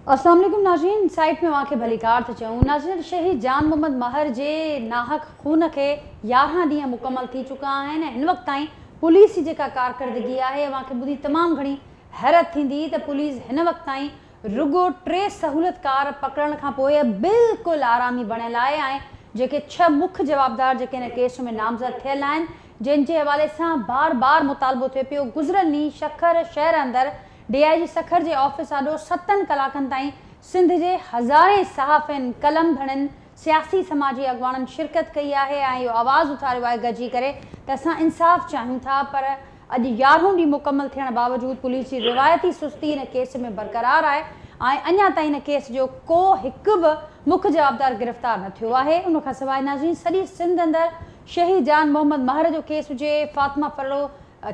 अस्सलाम वालेकुम नाज़रीन, इनसाइट में अव्हां खे भलीकार था चऊं। नाज़रीन, शहीद जान मोहम्मद महर जे नाहक खून खे 11 ॾींहं मुकमल थी चुका आहिनि ऐं हिन वक़्त ताईं पुलिस जी जेका कारकर्दगी आहे अव्हांखे ॿुधी तमामु घणी हैरत थींदी त पुलिस हिन वक़्त ताईं रुगो 3 सहूलियतकार पकड़ण खां पोइ बिल्कुलु आरामी बणियल आहे ऐं जेके 6 मुख्य जवाबदार जेके हिन केस में नामज़द थियल आहिनि जंहिंजे हवाले सां बार बार मुतालबो थिए पियो। गुज़िरियल ॾींहुं सखर शहर अंदरि डीआईजी सखर जे ऑफिस आॾो 7 कलाकनि ताईं सिंध जे हज़ारें सहाफ़ियुनि, कलम धणियुनि, सियासी समाजी अॻवाणनि शिरकत कई आहे ऐं इहो आवाज़ उथारियो आहे गॾिजी करे त असां इंसाफ़ चाहियूं था, पर अॼु 11 ॾींहुं मुकमल थियण बावजूद पुलिस जी रिवायती सुस्ती हिन केस में बरक़रार आहे ऐं अञा ताईं हिन केस जो को हिकु बि मुख्य जवाबदार गिरफ़्तार न थियो आहे। उन खां सवाइ नाज़रीन, सॼी सिंध अंदरि शहीद जान मोहम्मद महर जो केस हुजे, फातिमा फरड़ो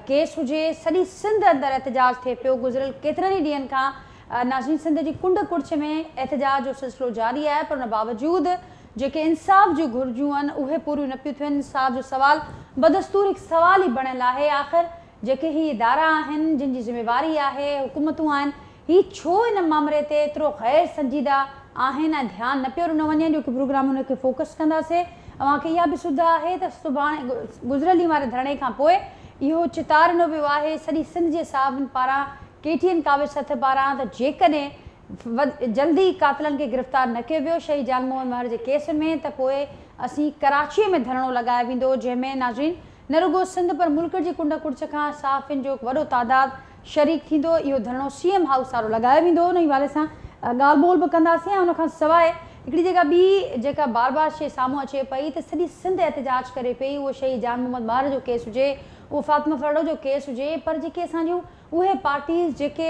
केस हुजे, सॼी सिंध अंदरि एहतजाज थिए पियो। गुज़िरियल केतिरनि ई ॾींहंनि खां नाज़रीन सिंध जी कुंड कुड़छ में एहतजाज जो सिलसिलो जारी आहे, पर उन बावजूद जेके इंसाफ़ जूं घुर्जूं आहिनि उहे पूरियूं न पियूं थियनि। इंसाफ़ जो सवाल बदस्तूर हिकु सवाल ई बणियल आहे। आख़िर जेके ही इदारा आहिनि जिन जी ज़िम्मेवारी आहे, हुकूमतूं आहिनि, ही छो इन मामले ते एतिरो ग़ैर संजीदा आहिनि ऐं ध्यानु न पियो ॾिनो वञे? जो की प्रोग्राम हुनखे फोकस कंदासीं। अव्हांखे इहा बि सुध आहे त सुभाणे गुज़िरियल ॾींहुं वारे धरणे खां पोइ इहो चितार ॾिनो वियो आहे सॼी सिंध जे साहिबनि पारां, केटीएन काविश सथ पारां त जेकॾहिं जल्दी कातिलनि खे गिरफ़्तार न कयो वियो शहीद जान मोहम्मद महर जे केस में त पोइ असीं कराचीअ में धरणो लॻायो वेंदो, जंहिंमें नाज़रीन न रुगो सिंध पर मुल्क जी कुंड कुड़छ खां सहाफ़ियुनि जो हिकु वॾो तादाद शरीक थींदो। इहो धरणो सीएम हाउस वारो लॻायो वेंदो। उन हवाले सां ॻाल्हि ॿोल बि कंदासीं। ऐं उन खां सवाइ हिकिड़ी जेका ॿी जेका बार बार शइ साम्हूं अचे पई त सॼी सिंध एहतजाज करे पई, उहो शहीद जान मोहम्मद महर जो केस हुजे, उहो फातिमा फरड़ो जो केस हुजे, पर जेके असांजूं उहे पार्टीज़ जेके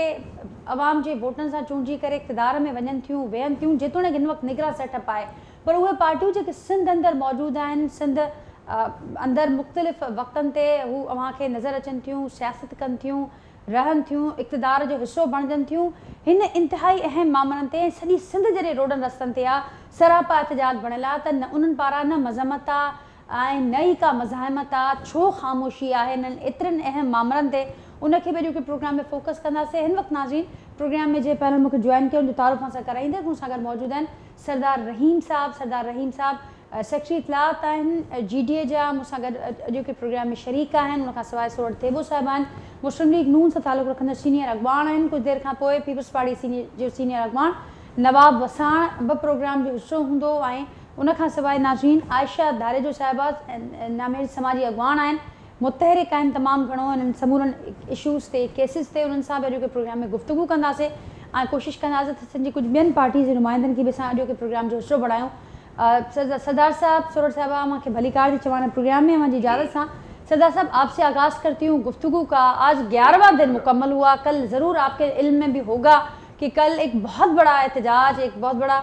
अवाम जे वोटनि सां चूंडिजी करे इक़्तिदार में वञनि थियूं, वेहनि थियूं, जेतोणीकि हिन वक़्तु निगरां सेटअप आहे, पर उहे पार्टियूं जेके सिंध अंदरि मौजूदु आहिनि, सिंध अंदरि मुख़्तलिफ़ वक़्तनि ते हू अव्हांखे नज़र अचनि थियूं, सियासत कनि थियूं, रहनि थियूं, इक़्तिदार जो हिसो बणिजनि थियूं, हिन इंतिहाई अहम मामलनि ते सॼी सिंध जॾहिं रोडनि रस्तनि ते आहे, सरापा एहतजाज बणियल आहे त न उन्हनि पारां न मज़म्मत आहे ऐं न ई का मज़ाहमत आहे। छो ख़ामोशी आहे हिननि एतिरनि अहम मामलनि ते? उनखे बि अॼोके प्रोग्राम में फोकस कंदासीं। हिन वक़्तु नाज़रीन प्रोग्राम में जंहिं पैनल मूंखे जॉइन कयो उनजो तारुफ़ असां कराईंदे। मूं सां गॾु मौजूदु आहिनि सरदार रहीम साहिबु। सरदार रहीम साहिबु सेक्रेटरी इतलात आहिनि जीडीए जा, मूंसां गॾु अॼोके प्रोग्राम में शरीक आहिनि। उन खां सवाइ सोरठ थेबो साहिबु आहिनि, मुस्लिम लीग नून सां तालुक़ु रखंदड़ सीनियर अॻवान आहिनि। कुझु देरि खां पोइ पीपल्स पार्टी सीनियर जो सीनियर अॻवान नवाब वसाण बि प्रोग्राम जो हिसो हूंदो। ऐं उन खां सवाइ नाज़रीन आयशा धारेजो साहिबा नामेर समाजी अॻवान आहिनि, मुतहरिक आहिनि तमामु घणो हिननि समूरनि इशूज़ ते, केसिस ते, उन्हनि सां बि अॼोके प्रोग्राम में गुफ़्तगू कंदासीं ऐं कोशिशि कंदासीं त सिंध जी कुझु ॿियनि पार्टीज़ जे नुमाइंदनि खे बि असां अॼोके प्रोग्राम जो हिसो बणायूं। सरदार साहब, सोरठ साहब, मूंखे भलीकार थी चवां प्रोग्राम में अव्हांजी इजाज़त सां। सरदार साहब, आपसे आगाज़ करती हूँ गुफ्तगू का। आज 11वां दिन मुकम्मल हुआ, कल ज़रूर आपके इल्म में भी होगा कि कल एक बहुत बड़ा एहतजाज, एक बहुत बड़ा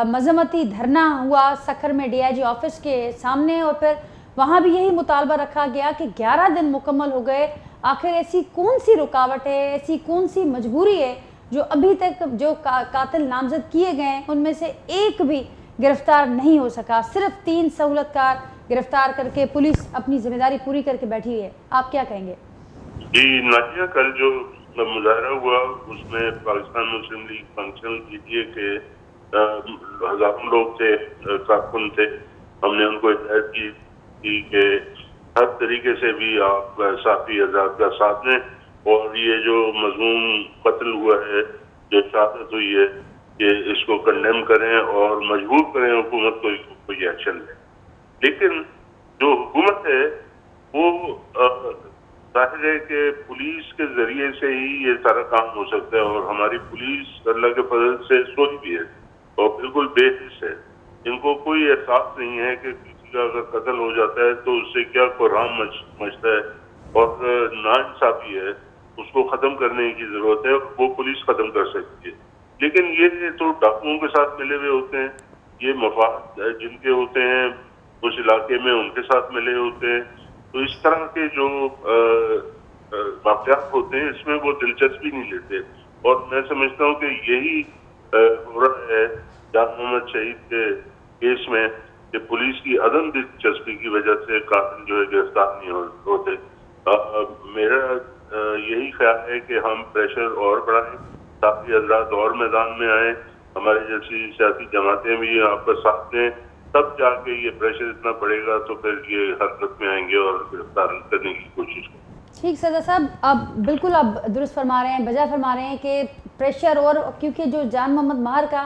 मज़म्मती धरना हुआ सखर में डीआईजी ऑफिस के सामने, और फिर वहाँ भी यही मुतालबा रखा गया कि 11 दिन मुकम्मल हो गए, आखिर ऐसी कौन सी रुकावट है, ऐसी कौन सी मजबूरी है जो अभी तक जो कातिल नामज़द किए गए उनमें से एक भी गिरफ्तार नहीं हो सका। सिर्फ 3 सहूलतकार गिरफ्तार करके पुलिस अपनी जिम्मेदारी पूरी करके बैठी है। आप क्या कहेंगे? जी नाजिया, कल जो मुजाहरा हुआ उसमें पाकिस्तान मुस्लिम लीग फंक्शनल जीडीए के हज़ारों लोग थे, कारकुन थे। हमने उनको हिदायत की थी कि हर तरीके से भी आप साथी आज़ाद का साथ दें और ये जो मजमूम कत्ल हुआ है, जो शहादत हुई है, कि इसको कंडेम करें और मजबूर करें हुकूमत को कोई एक्शन ले। लेकिन जो हुकूमत है वो जाहिर है कि पुलिस के ज़रिए से ही ये सारा काम हो सकता है और हमारी पुलिस अल्लाह के फजल से सोई भी है और बिल्कुल बेहिस है। इनको कोई एहसास नहीं है कि किसी का अगर कत्ल हो जाता है तो उससे क्या कोहराम मचता है और नाइंसाफ़ी है, उसको ख़त्म करने की ज़रूरत है, वो पुलिस ख़त्म कर सकती है। लेकिन ये तो डाकुओं के साथ मिले हुए होते हैं, ये मफाद जिनके होते हैं उस इलाके में उनके साथ मिले होते हैं, तो इस तरह के जो वाक़यात होते हैं इसमें वो दिलचस्पी नहीं लेते। और मैं समझता हूँ कि यही हो रहा है जान मोहम्मद शहीद के केस में कि पुलिस की अदम दिलचस्पी की वजह से कातिल जो है गिरफ्तार नहीं होते। मेरा यही ख्याल है कि हम प्रेशर और बढ़ाएं सहाफ़ी हजरात और मैदान में आए, हमारे जैसी सियासी जमातें भी आपका साथ दें, तब जाके ये प्रेशर इतना बढ़ेगा तो फिर ये हरकत में आएंगे और गिरफ्तार करने की कोशिश करेंगे। ठीक सरदार साहब, आप बिल्कुल आप दुरुस्त फरमा रहे हैं, बजा फरमा रहे हैं कि प्रेशर, और क्योंकि जो जान मोहम्मद माहर का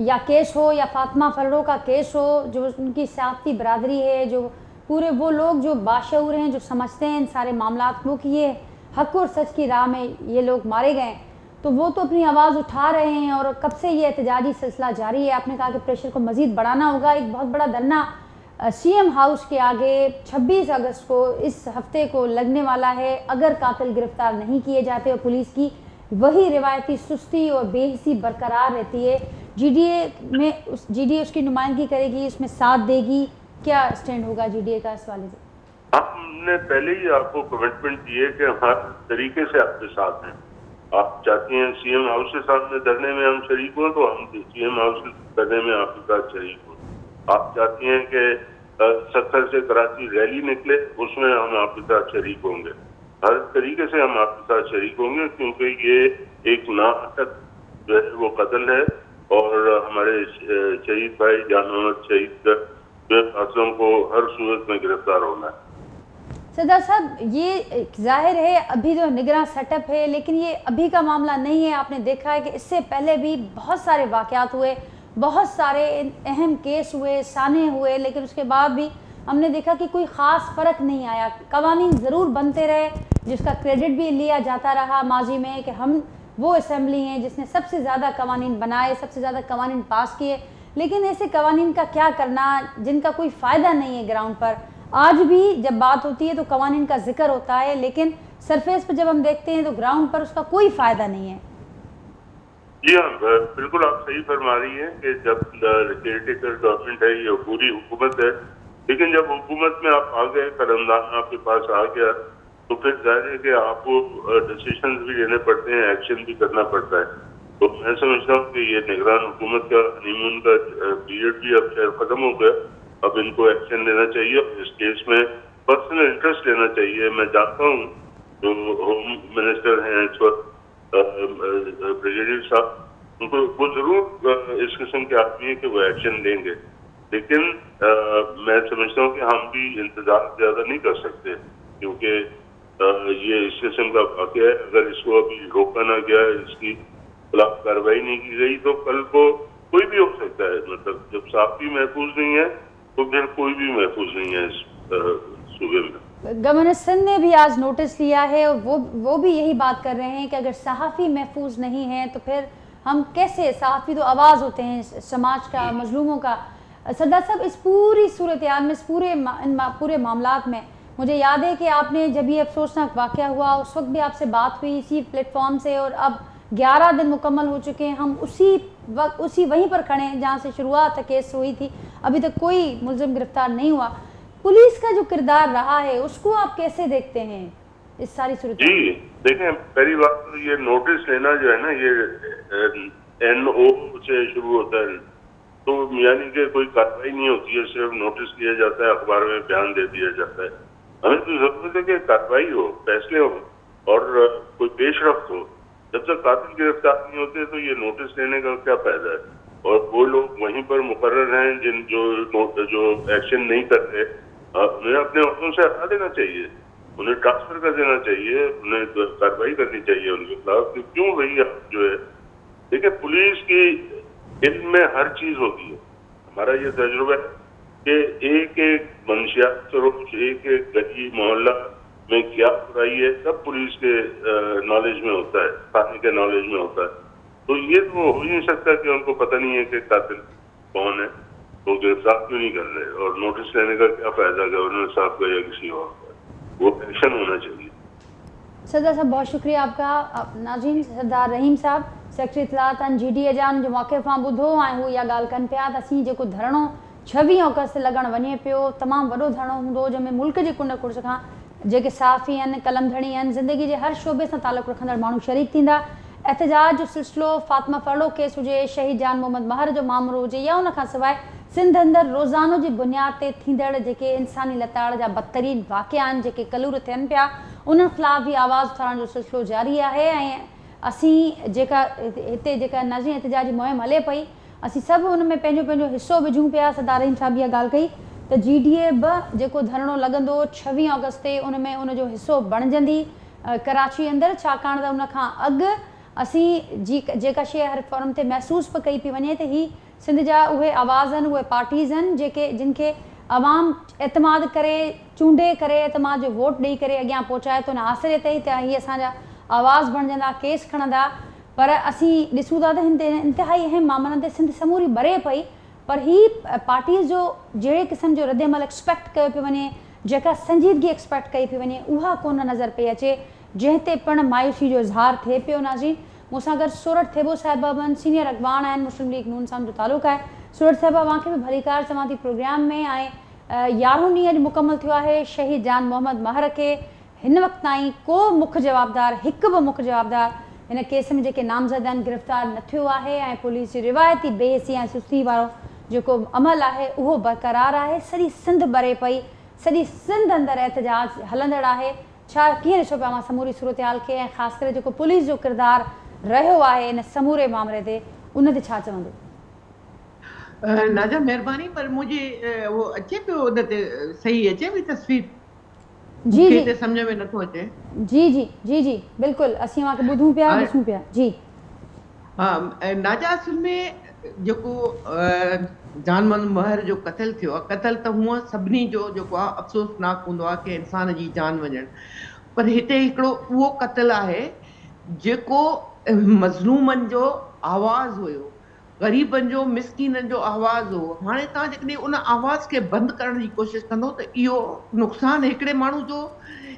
या केस हो या फातिमा फर्रो का केस हो, जो उनकी सहाफ़ती बरादरी है, जो पूरे वो लोग जो बाशऊर हैं, जो समझते हैं इन सारे मामलात को कि ये हक और सच की राह में ये लोग मारे गए, तो वो तो अपनी आवाज़ उठा रहे हैं। और कब से ये एहतजाजी सिलसिला जारी है। आपने कहा कि प्रेशर को मज़ीद बढ़ाना होगा। एक बहुत बड़ा धरना सीएम हाउस के आगे 26 अगस्त को इस हफ्ते को लगने वाला है, अगर कातिल गिरफ्तार नहीं किए जाते और पुलिस की वही रिवायती सुस्ती और बेहिसी बरकरार रहती है। जीडीए में जीडीए उसकी नुमाइंदगी करेगी, इसमें साथ देगी, क्या स्टैंड होगा जीडीए का इस वाले से? हमने पहले ही आपको कमिटमेंट दी है कि हर तरीके से आपके साथ हैं। आप चाहती हैं सीएम हाउस के सामने धरने में हम शरीक हों तो हम सीएम हाउस के धरने में आपके साथ शरीक हों। आप चाहती हैं कि सक्खर से कराची रैली निकले, उसमें हम आपके साथ शरीक होंगे। हर तरीके से हम आपके साथ शरीक होंगे, क्योंकि ये एक नाहक जो है वो कत्ल है और हमारे शहीद भाई जान मोहम्मद शहीद जो कातिलों को हर सूरत में गिरफ्तार होना है। सरदार साहब, ये जाहिर है अभी जो निगरान सेटअप है, लेकिन ये अभी का मामला नहीं है। आपने देखा है कि इससे पहले भी बहुत सारे वाक़यात हुए, बहुत सारे अहम केस हुए, साने हुए, लेकिन उसके बाद भी हमने देखा कि कोई ख़ास फ़र्क नहीं आया। कवानीन ज़रूर बनते रहे, जिसका क्रेडिट भी लिया जाता रहा माजी में कि हम वो असम्बली हैं जिसने सबसे ज़्यादा कवानीन बनाए, सबसे ज़्यादा कवानीन पास किए, लेकिन ऐसे कवानीन का क्या करना जिनका कोई फ़ायदा नहीं है ग्राउंड पर। आज भी जब बात होती है तो कवानीन का जिक्र होता है, लेकिन सरफेस पर जब हम देखते हैं तो ग्राउंड पर उसका कोई फ़ायदा नहीं है। जी हाँ, बिल्कुल आप सही फरमा रही हैं कि जब केयर टेकर गवर्नमेंट है, ये पूरी हुकूमत है, लेकिन जब हुकूमत में आप आ गए, कलमदान आपके पास आ गया, तो फिर जाहिर है कि आपको डिसीजन भी लेने पड़ते हैं, एक्शन भी करना पड़ता है। तो मैं समझता हूँ कि ये निगरान हुकूमत का हनीमून का पीरियड भी अब शायद ख़त्म हो गया। अब इनको एक्शन लेना चाहिए, इस केस में पर्सनल इंटरेस्ट लेना चाहिए। मैं जानता हूँ जो होम मिनिस्टर हैं इस वक्त ब्रिगेडियर साहब, उनको वो ज़रूर इस किस्म के आदमी हैं कि वो एक्शन लेंगे, लेकिन मैं समझता हूँ कि हम भी इंतज़ार ज़्यादा नहीं कर सकते, क्योंकि ये इस किस्म का वाक़या है। अगर इसको अभी रोका ना गया, इसकी खिलाफ कार्रवाई नहीं की गई, तो कल को कोई भी हो सकता है। मतलब जब साफ़ी महफूज नहीं है तो फिर कोई भी महफूज नहीं है इस सूबे में। गवर्नर सिंध ने भी आज नोटिस लिया है और वो भी यही बात कर रहे हैं कि अगर सहाफ़ी महफूज नहीं हैं तो फिर हम कैसे, सहाफ़ी तो आवाज़ होते हैं समाज का, मजलूमों का। सरदार साहब, इस पूरी सूरत हाल में, इस पूरे मामलात में मुझे याद है कि आपने जब ये अफसोसनाक वाक़या हुआ उस वक्त भी आपसे बात हुई इसी प्लेटफॉर्म से, और अब 11 दिन मुकम्मल हो चुके हैं, हम उसी वक्त उसी वहीं पर खड़े हैं जहाँ से शुरुआत केस हुई थी। अभी तक कोई मुलजिम गिरफ्तार नहीं हुआ। पुलिस का जो किरदार रहा है उसको आप कैसे देखते हैं इस सारी सूरत? जी देखें, पहली बात तो ये नोटिस लेना जो है ना, ये NO से शुरू होता है, तो यानी कि कोई कार्रवाई नहीं होती है, सिर्फ नोटिस लिया जाता है, अखबार में बयान दे दिया जाता है। हमें तो जरूरत है कि कार्रवाई हो, फैसले हो और कोई पेशरफ्त हो। जब तक कातिल गिरफ्तार नहीं होते तो ये नोटिस लेने का क्या फायदा है? और वो लोग वहीं पर मुकर्रर हैं जिन जो एक्शन नहीं कर रहे, उन्हें अपने अहदों से हटा देना चाहिए, उन्हें ट्रांसफर कर देना चाहिए, उन्हें कार्रवाई करनी चाहिए उनके खिलाफ। क्यों भाई आप जो है, देखिए पुलिस की इल्म में हर चीज होती है। हमारा ये तजुर्बा है कि एक एक मंशियात फरोश, एक एक गली मोहल्ला में क्या बुराई है, सब पुलिस के नॉलेज में होता है, थाने के नॉलेज में होता है। तो ये तो हो ही नहीं सकता कि उनको पता नहीं है कि कातिल कौन है, तो गिरफ्तार क्यों नहीं कर रहे? और नोटिस लेने का क्या फायदा गवर्नर साहब का या किसी और का? वो एक्शन होना चाहिए। सरदार साहब बहुत शुक्रिया आपका। नाज़रीन, सरदार रहीम साहब सेक्रेटरी इतलात ऐं GDA जा जो मौक़िफ़ मां ॿुधो ऐं हू इहा ॻाल्हि कनि पिया त असीं जेको धरणो 26 अगस्त लॻणु वञे पियो, तमामु वॾो धरणो हूंदो जंहिंमें मुल्क जे कुंड कुड़च खां जेके सहाफ़ी आहिनि, कलम धणी आहिनि, ज़िंदगी जे हर शोबे सां तालुक़ रखंदड़ माण्हू शरीक थींदा। एहतजाज जो सिलसिलो फातिमा फरड़ो केस हुजे, शहीद जान मोहम्मद महर जो मामिलो हुजे, या उन खां सवाइ सिंध अंदरि रोज़ानो जी बुनियाद ते थींदड़ जेके इंसानी लताड़ जा बदतरीन वाक़िया आहिनि, जेके कलूर थियनि पिया, उन्हनि ख़िलाफ़ बि आवाज़ उथारण जो सिलसिलो जारी आहे। ऐं اسين جيڪا هتي جيڪا ناظرين احتجاجي مهم هلي پئي اسين سڀ ان ۾ پنهنجو پنهنجو حصو وجهون پيا. سردار رحيم صاحب اها ڳالهه ڪئي ته جي ڊي اي به جيڪو ڌرڻو لڳندو 26 آگسٽ تي ان ۾ ان جو حصو بڻجندي ڪراچي اندر، ڇاڪاڻ ته ان کان اڳ اسين جي جيڪا شيء هر فورم تي محسوس به ڪئي پئي وڃي ته هي سنڌ جا اهي آواز آهن، اهي پارٽيز آهن جيڪي جن کي عوام اعتماد ڪري چونڊي ڪري اعتماد جو ووٽ ڏئي ڪري اڳيان پهچائي ٿو ان آسري تي ئي ته هي اسان جا آواز بڻجندا، ڪيس کڻندا. پر اسين ڏسون ٿا ته هن انتهائي اهم مامرن تي سنڌ سموري ٻري پئي، پر هي پارٽيز جو جهڙي قسم جو ردعمل ايڪسپيڪٽ ڪيو پيو وڃي، جيڪا سنجيدگي ايڪسپيڪٽ ڪئي پئي وڃي اها ڪونه نظر پئي اچي، جنهن تي پڻ مايوسي جو اظهار ٿئي پيو. ناظرين مون سان گڏ سورٺ ٿيٻو صاحبه به آهن، سينيئر اڳواڻ آهن، مسلم ليگ نون سان ان جو تعلق آهي. سورٺ صاحبه اوهان کي به ڀليڪار چوان ٿي پروگرام ۾. ۽ 11هون ڏينهن اڄ مڪمل ٿيو آهي، شهيد جان محمد مهر کي هن وقت تائين ڪو مک جوابدار، هڪ به مک جوابدار هن ڪيس ۾ جيڪي نامزد آهن گرفتار نه ٿيو آهي ۽ پوليس جي روايتي بي حسي ۽ سستي وارو جيڪو عمل آهي اهو برقرار آهي. سڄي سنڌ ٻري پئي، سڄي سنڌ اندر احتجاج هلندڙ آهي. ڇا ڪيئن ڏسو پيا اوهان سموري صورتحال کي ۽ خاص ڪري جيڪو پوليس جو ڪردار رهيو آهي ان سموري مامري تي ان تي ڇا چوندو؟ نازيا مهرباني پر منهنجي اهو اچي پيو ان تي صحيح اچي پئي تصوير؟ جي مون کي جي هتي سمجهه ۾ نٿو اچي. جي جي جي جي بلڪل اسين اوهان کي ٻڌون پيا ڏسون پيا جي. ها نازيا اصل ۾ جيڪو جان محمد مهر جو قتل ٿيو آهي قتل ته هونء سڀني جو جيڪو آهي افسوسناڪ هوندو آهي ڪنهن انسان جي جان وڃڻ پر هتي هڪڙو اهو قتل آهي جيڪو مظلومن جو آواز هيو غريبن جو مسڪينن جو آواز هو هاڻي توهان جيڪڏهن ان آواز کي بند ڪرڻ جي ڪوشش ڪندو ته اهو نقصان هڪڙي ماڻهو جو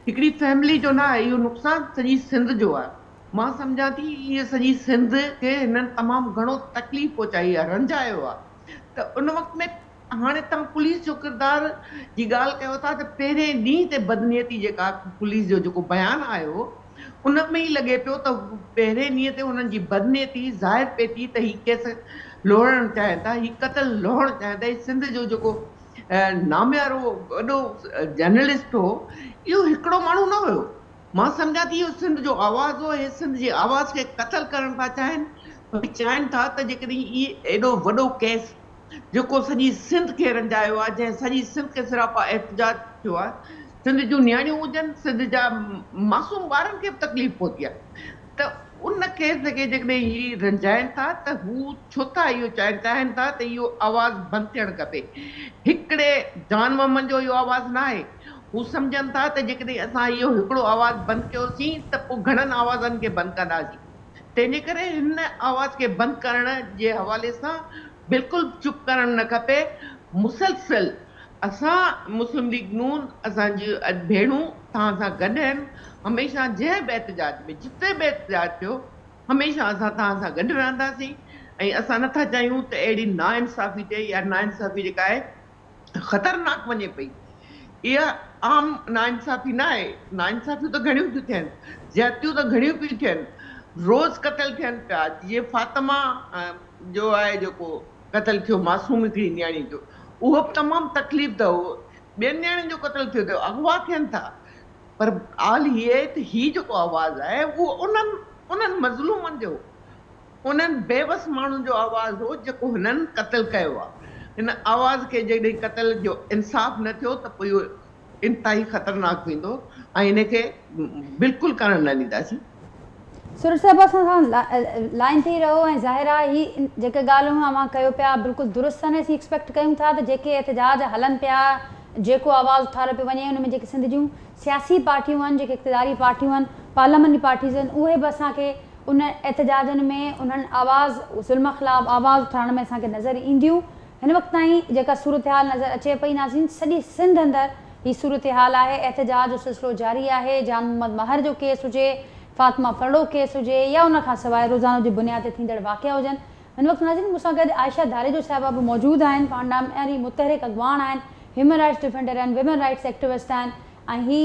هڪڙي فيملي جو نه آهي اهو نقصان سڄي سنڌ جو آهي مان سمجهان ٿي اهي سڄي سنڌ کي هنن تمام گهڻو تڪليف پهچائي آهي رنجايو آهي ته ان وقت ۾ هاڻي توهان پوليس جو ڪردار جي ڳالهه ڪيو ٿا ته پهرين ڏينهن تي بدنيتي جيڪا پوليس جو جيڪو بيان آيو ان ۾ ئي لڳي پيو ته پهرين ڏينهن تي انهن جي بدنيتي ظاهر پئي ٿي ته هي ڪيس لوڙڻ چاهين ٿا هي قتل لوڙڻ چاهين ٿا هي سنڌ جو جيڪو ناميارو وڏو جرنلسٽ هو اهو هڪڙو ماڻهو نه هيو مان سمجهان ٿي اهو سنڌ جو آواز هو هي سنڌ جي آواز کي قتل ڪرڻ ٿا چاهين چاهين ٿا ته جيڪڏهن هي ايڏو وڏو ڪيس جيڪو سڄي سنڌ کي رنجايو آهي، جنهن سڄي سنڌ کي سراپا احتجاج ٿيو آهي، سنڌ جون نياڻيون هجن، سنڌ جا معصوم ٻارن کي به تڪليف پهتي آهي ته ان ڪيس کي جيڪڏهن هي رنجائين ٿا ته هو ڇو ٿا اهو چاهين چاهين ٿا ته اهو آواز بند ٿيڻ کپي. هڪڙي جان محمد جو اهو آواز نه آهي، هو سمجهن ٿا ته جيڪڏهن اسان اهو هڪڙو آواز بند ڪيوسين ته پوء گهڻن آوازن کي بند ڪنداسين. تنهن جي ڪري هن آواز کي بند ڪرڻ جي حوالي سان بلڪل به چپ ڪرڻ نه کپي. مسلسل اسان مسلم ليگ نون اسان جي ڀيڻون توهان سان گڏ آهن هميشه جنهن به احتجاج ۾ جتي به احتجاج ٿيو هميشه اسان توهان سان گڏ رهنداسين ۽ اسان نٿا چاهيون ته اهڙي ناانصافي ٿئي اها ناانصافي جيڪا آهي خطرناڪ وڃي پئي. اها عام ناانصافي نه آهي. ناانصافيون ته گهڻيون ٿيون ٿين، زيادتيون ته گهڻيون پيون ٿين، روز قتل ٿين پيا. جيئن فاطمه جو آهي جيڪو قتل ٿيو معصوم هڪڙي نياڻي جو، اهو به تمام تڪليف ده هو. ٻين نياڻين جو قتل ٿيو ته اغوا ٿين ٿا. پر ڳالهه هيء آهي ته هي جيڪو آواز آهي اهو انهن انهن مظلومن جو انهن بيوس ماڻهن جو آواز هو جيڪو هنن قتل ڪيو آهي. هن آواز کي جيڪڏهن قتل جو انصاف نه ٿيو ته پوء اهو انتهائي خطرناڪ ٿيندو ۽ ان کي بلڪل ڪرڻ نه ڏينداسين. سورٺ صاحب اسان سان لائين تي ئي رهو ۽ ظاهر آهي هي جيڪي ڳالهيون اوهان ڪيو پيا بلڪل درست آهن اسين ايڪسپيڪٽ ڪيون ٿا ته جيڪي احتجاج هلن پيا جيڪو آواز اٿاريو پيو وڃي ان ۾ جيڪي سنڌ جون سياسي پارٽيون آهن جيڪي اقتداري پارٽيون آهن پارلياماني پارٽيز آهن اهي به اسان کي ان احتجاجن ۾ انهن آواز ظلم خلاف آواز اٿارڻ ۾ اسان کي نظر اينديون. هن وقت تائين جيڪا صورتحال نظر اچي پئي ناظرين سڄي سنڌ اندر هي صورتحال آهي احتجاج جو سلسلو جاري آهي جان محمد مهر جو ڪيس هجي فاطمه ڦرڙو ڪيس هجي يا ان کان سواء روزانو جي بنياد تي ٿيندڙ واقعا هجن هن وقت ناظرين مون سان گڏ عائشه ڌاريجو صاحبه به موجود آهن پاڻ نامياري متحرڪ اڳواڻ آهن هيومن رائٽس ڊفينڊر آهن ويمن رائٽس ايڪٽوسٽ آهن ۽ هي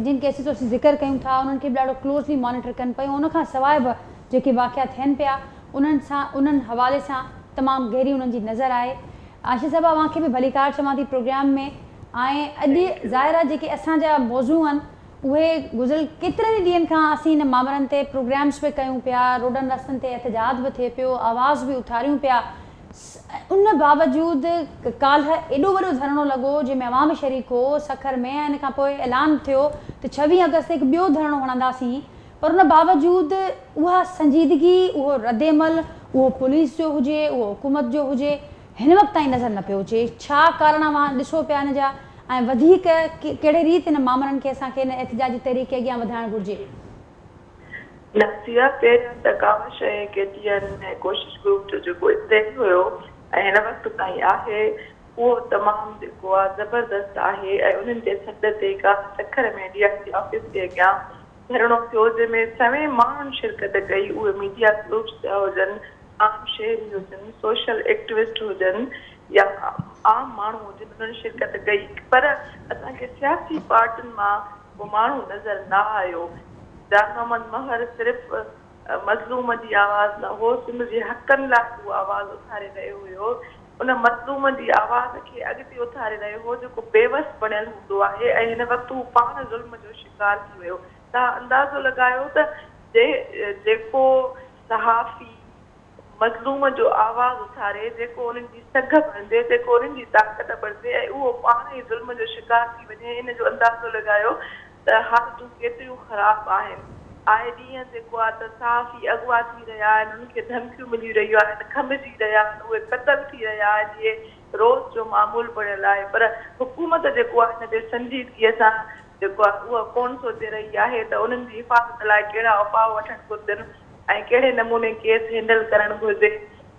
جن ڪيسز جو اسين ذڪر ڪيون ٿا انهن کي به ڏاڍو ڪلوزلي مانيٽر ڪن پيون ان کان سواء به جيڪي واقعا ٿين پيا انهن سان انهن حوالي سان تمام گهري انهن جي نظر آهي. عائشه صاحبه اوهان کي به ڀليڪار چوان ٿي پروگرام ۾ ۽ اڄ ظاهر آهي جيڪي اسان جا موضوع آهن اهي گذريل ڪيترن ئي ڏينهن کان اسين ان مامرن تي پروگرامز به ڪيون پيا، روڊن رستن تي احتجاج به ٿئي پيو، آواز به اٿاريون پيا، ان باوجود ڪالهه ايڏو وڏو ڌرڻو لڳو جنهن ۾ عوام شريڪ هو سکر ۾ ۽ ان کان پوء اعلان ٿيو ته 26 آگسٽ تي هڪ ٻيو ڌرڻو هڻنداسين پر ان باوجود اها سنجيدگي، اهو ردعمل، اهو پوليس جو هجي، اهو حڪومت جو هجي، هن وقت تائين نظر نه پيو اچي. ڇا ڪارڻ اوهان ڏسو پيا ان جا ۽ وڌيڪ ڪهڙي ريت ان مامرن کي اسان کي ان احتجاجي تحريڪ کي اڳيان وڌائڻ گهرجي؟ نازيه، پهريان ته ڪاوش ۽ ڪي ٽي اين ۽ ڪوشش گروپ جو جيڪو اسٽينڊ هيو ۽ هن وقت تائين آهي اهو تمام جيڪو آ زبردست آهي ۽ انهن جي سڏ تي ڪالهه سکر ۾ ڊي I جي آفيس جي اڳيان ڌرڻو ٿيو جنهن ۾ سوين ماڻهن شرڪت ڪئي اهي ميڊيا گروپس جا هجن عام شهري هجن سوشل ايڪٽوسٽ هجن يا عام ماڻهو هجن انهن شرڪت ڪئي پر اسان کي سياسي پارٽين مان ڪو ماڻهو نظر نه آيو. جان محمد مهر صرف مظلوم جي آواز نه هو، سنڌ جي حقن لاء به هو آواز اٿاري رهيو هيو. ان مظلوم جي آواز کي اڳتي اٿاري رهيو هو جيڪو بيوس بڻيل هوندو آهي ۽ هن وقت هو پاڻ ظلم جو شڪار ٿي ويو. توهان اندازو لڳايو ته جيڪو صحافي مظلوم جو آواز اٿاري، جيڪو انهن جي سگهه بڻجي، جيڪو انهن جي طاقت بڻجي ۽ اهو پاڻ ئي ظلم جو شڪار ٿي وڃي، ان جو اندازو لڳايو ته حالتون ڪيتريون خراب آهن. آئي ڏينهن جيڪو آهي ته صحافي اغوا ٿي رهيا آهن، انهن کي ڌمڪيون ملي رهيون آهن، کنڀجي رهيا آهن، اهي قتل ٿي رهيا آهن، اهي روز جو معمول بڻيل آهي پر حڪومت جيڪو آهي ان تي سنجيدگيء سان جيڪو آهي اهو ڪونه سوچي رهي آهي ته انهن جي حفاظت لاء ڪهڙا اپاء وٺڻ گهرجن ۽ ڪهڙي نموني ڪيس هينڊل ڪرڻ گهرجي،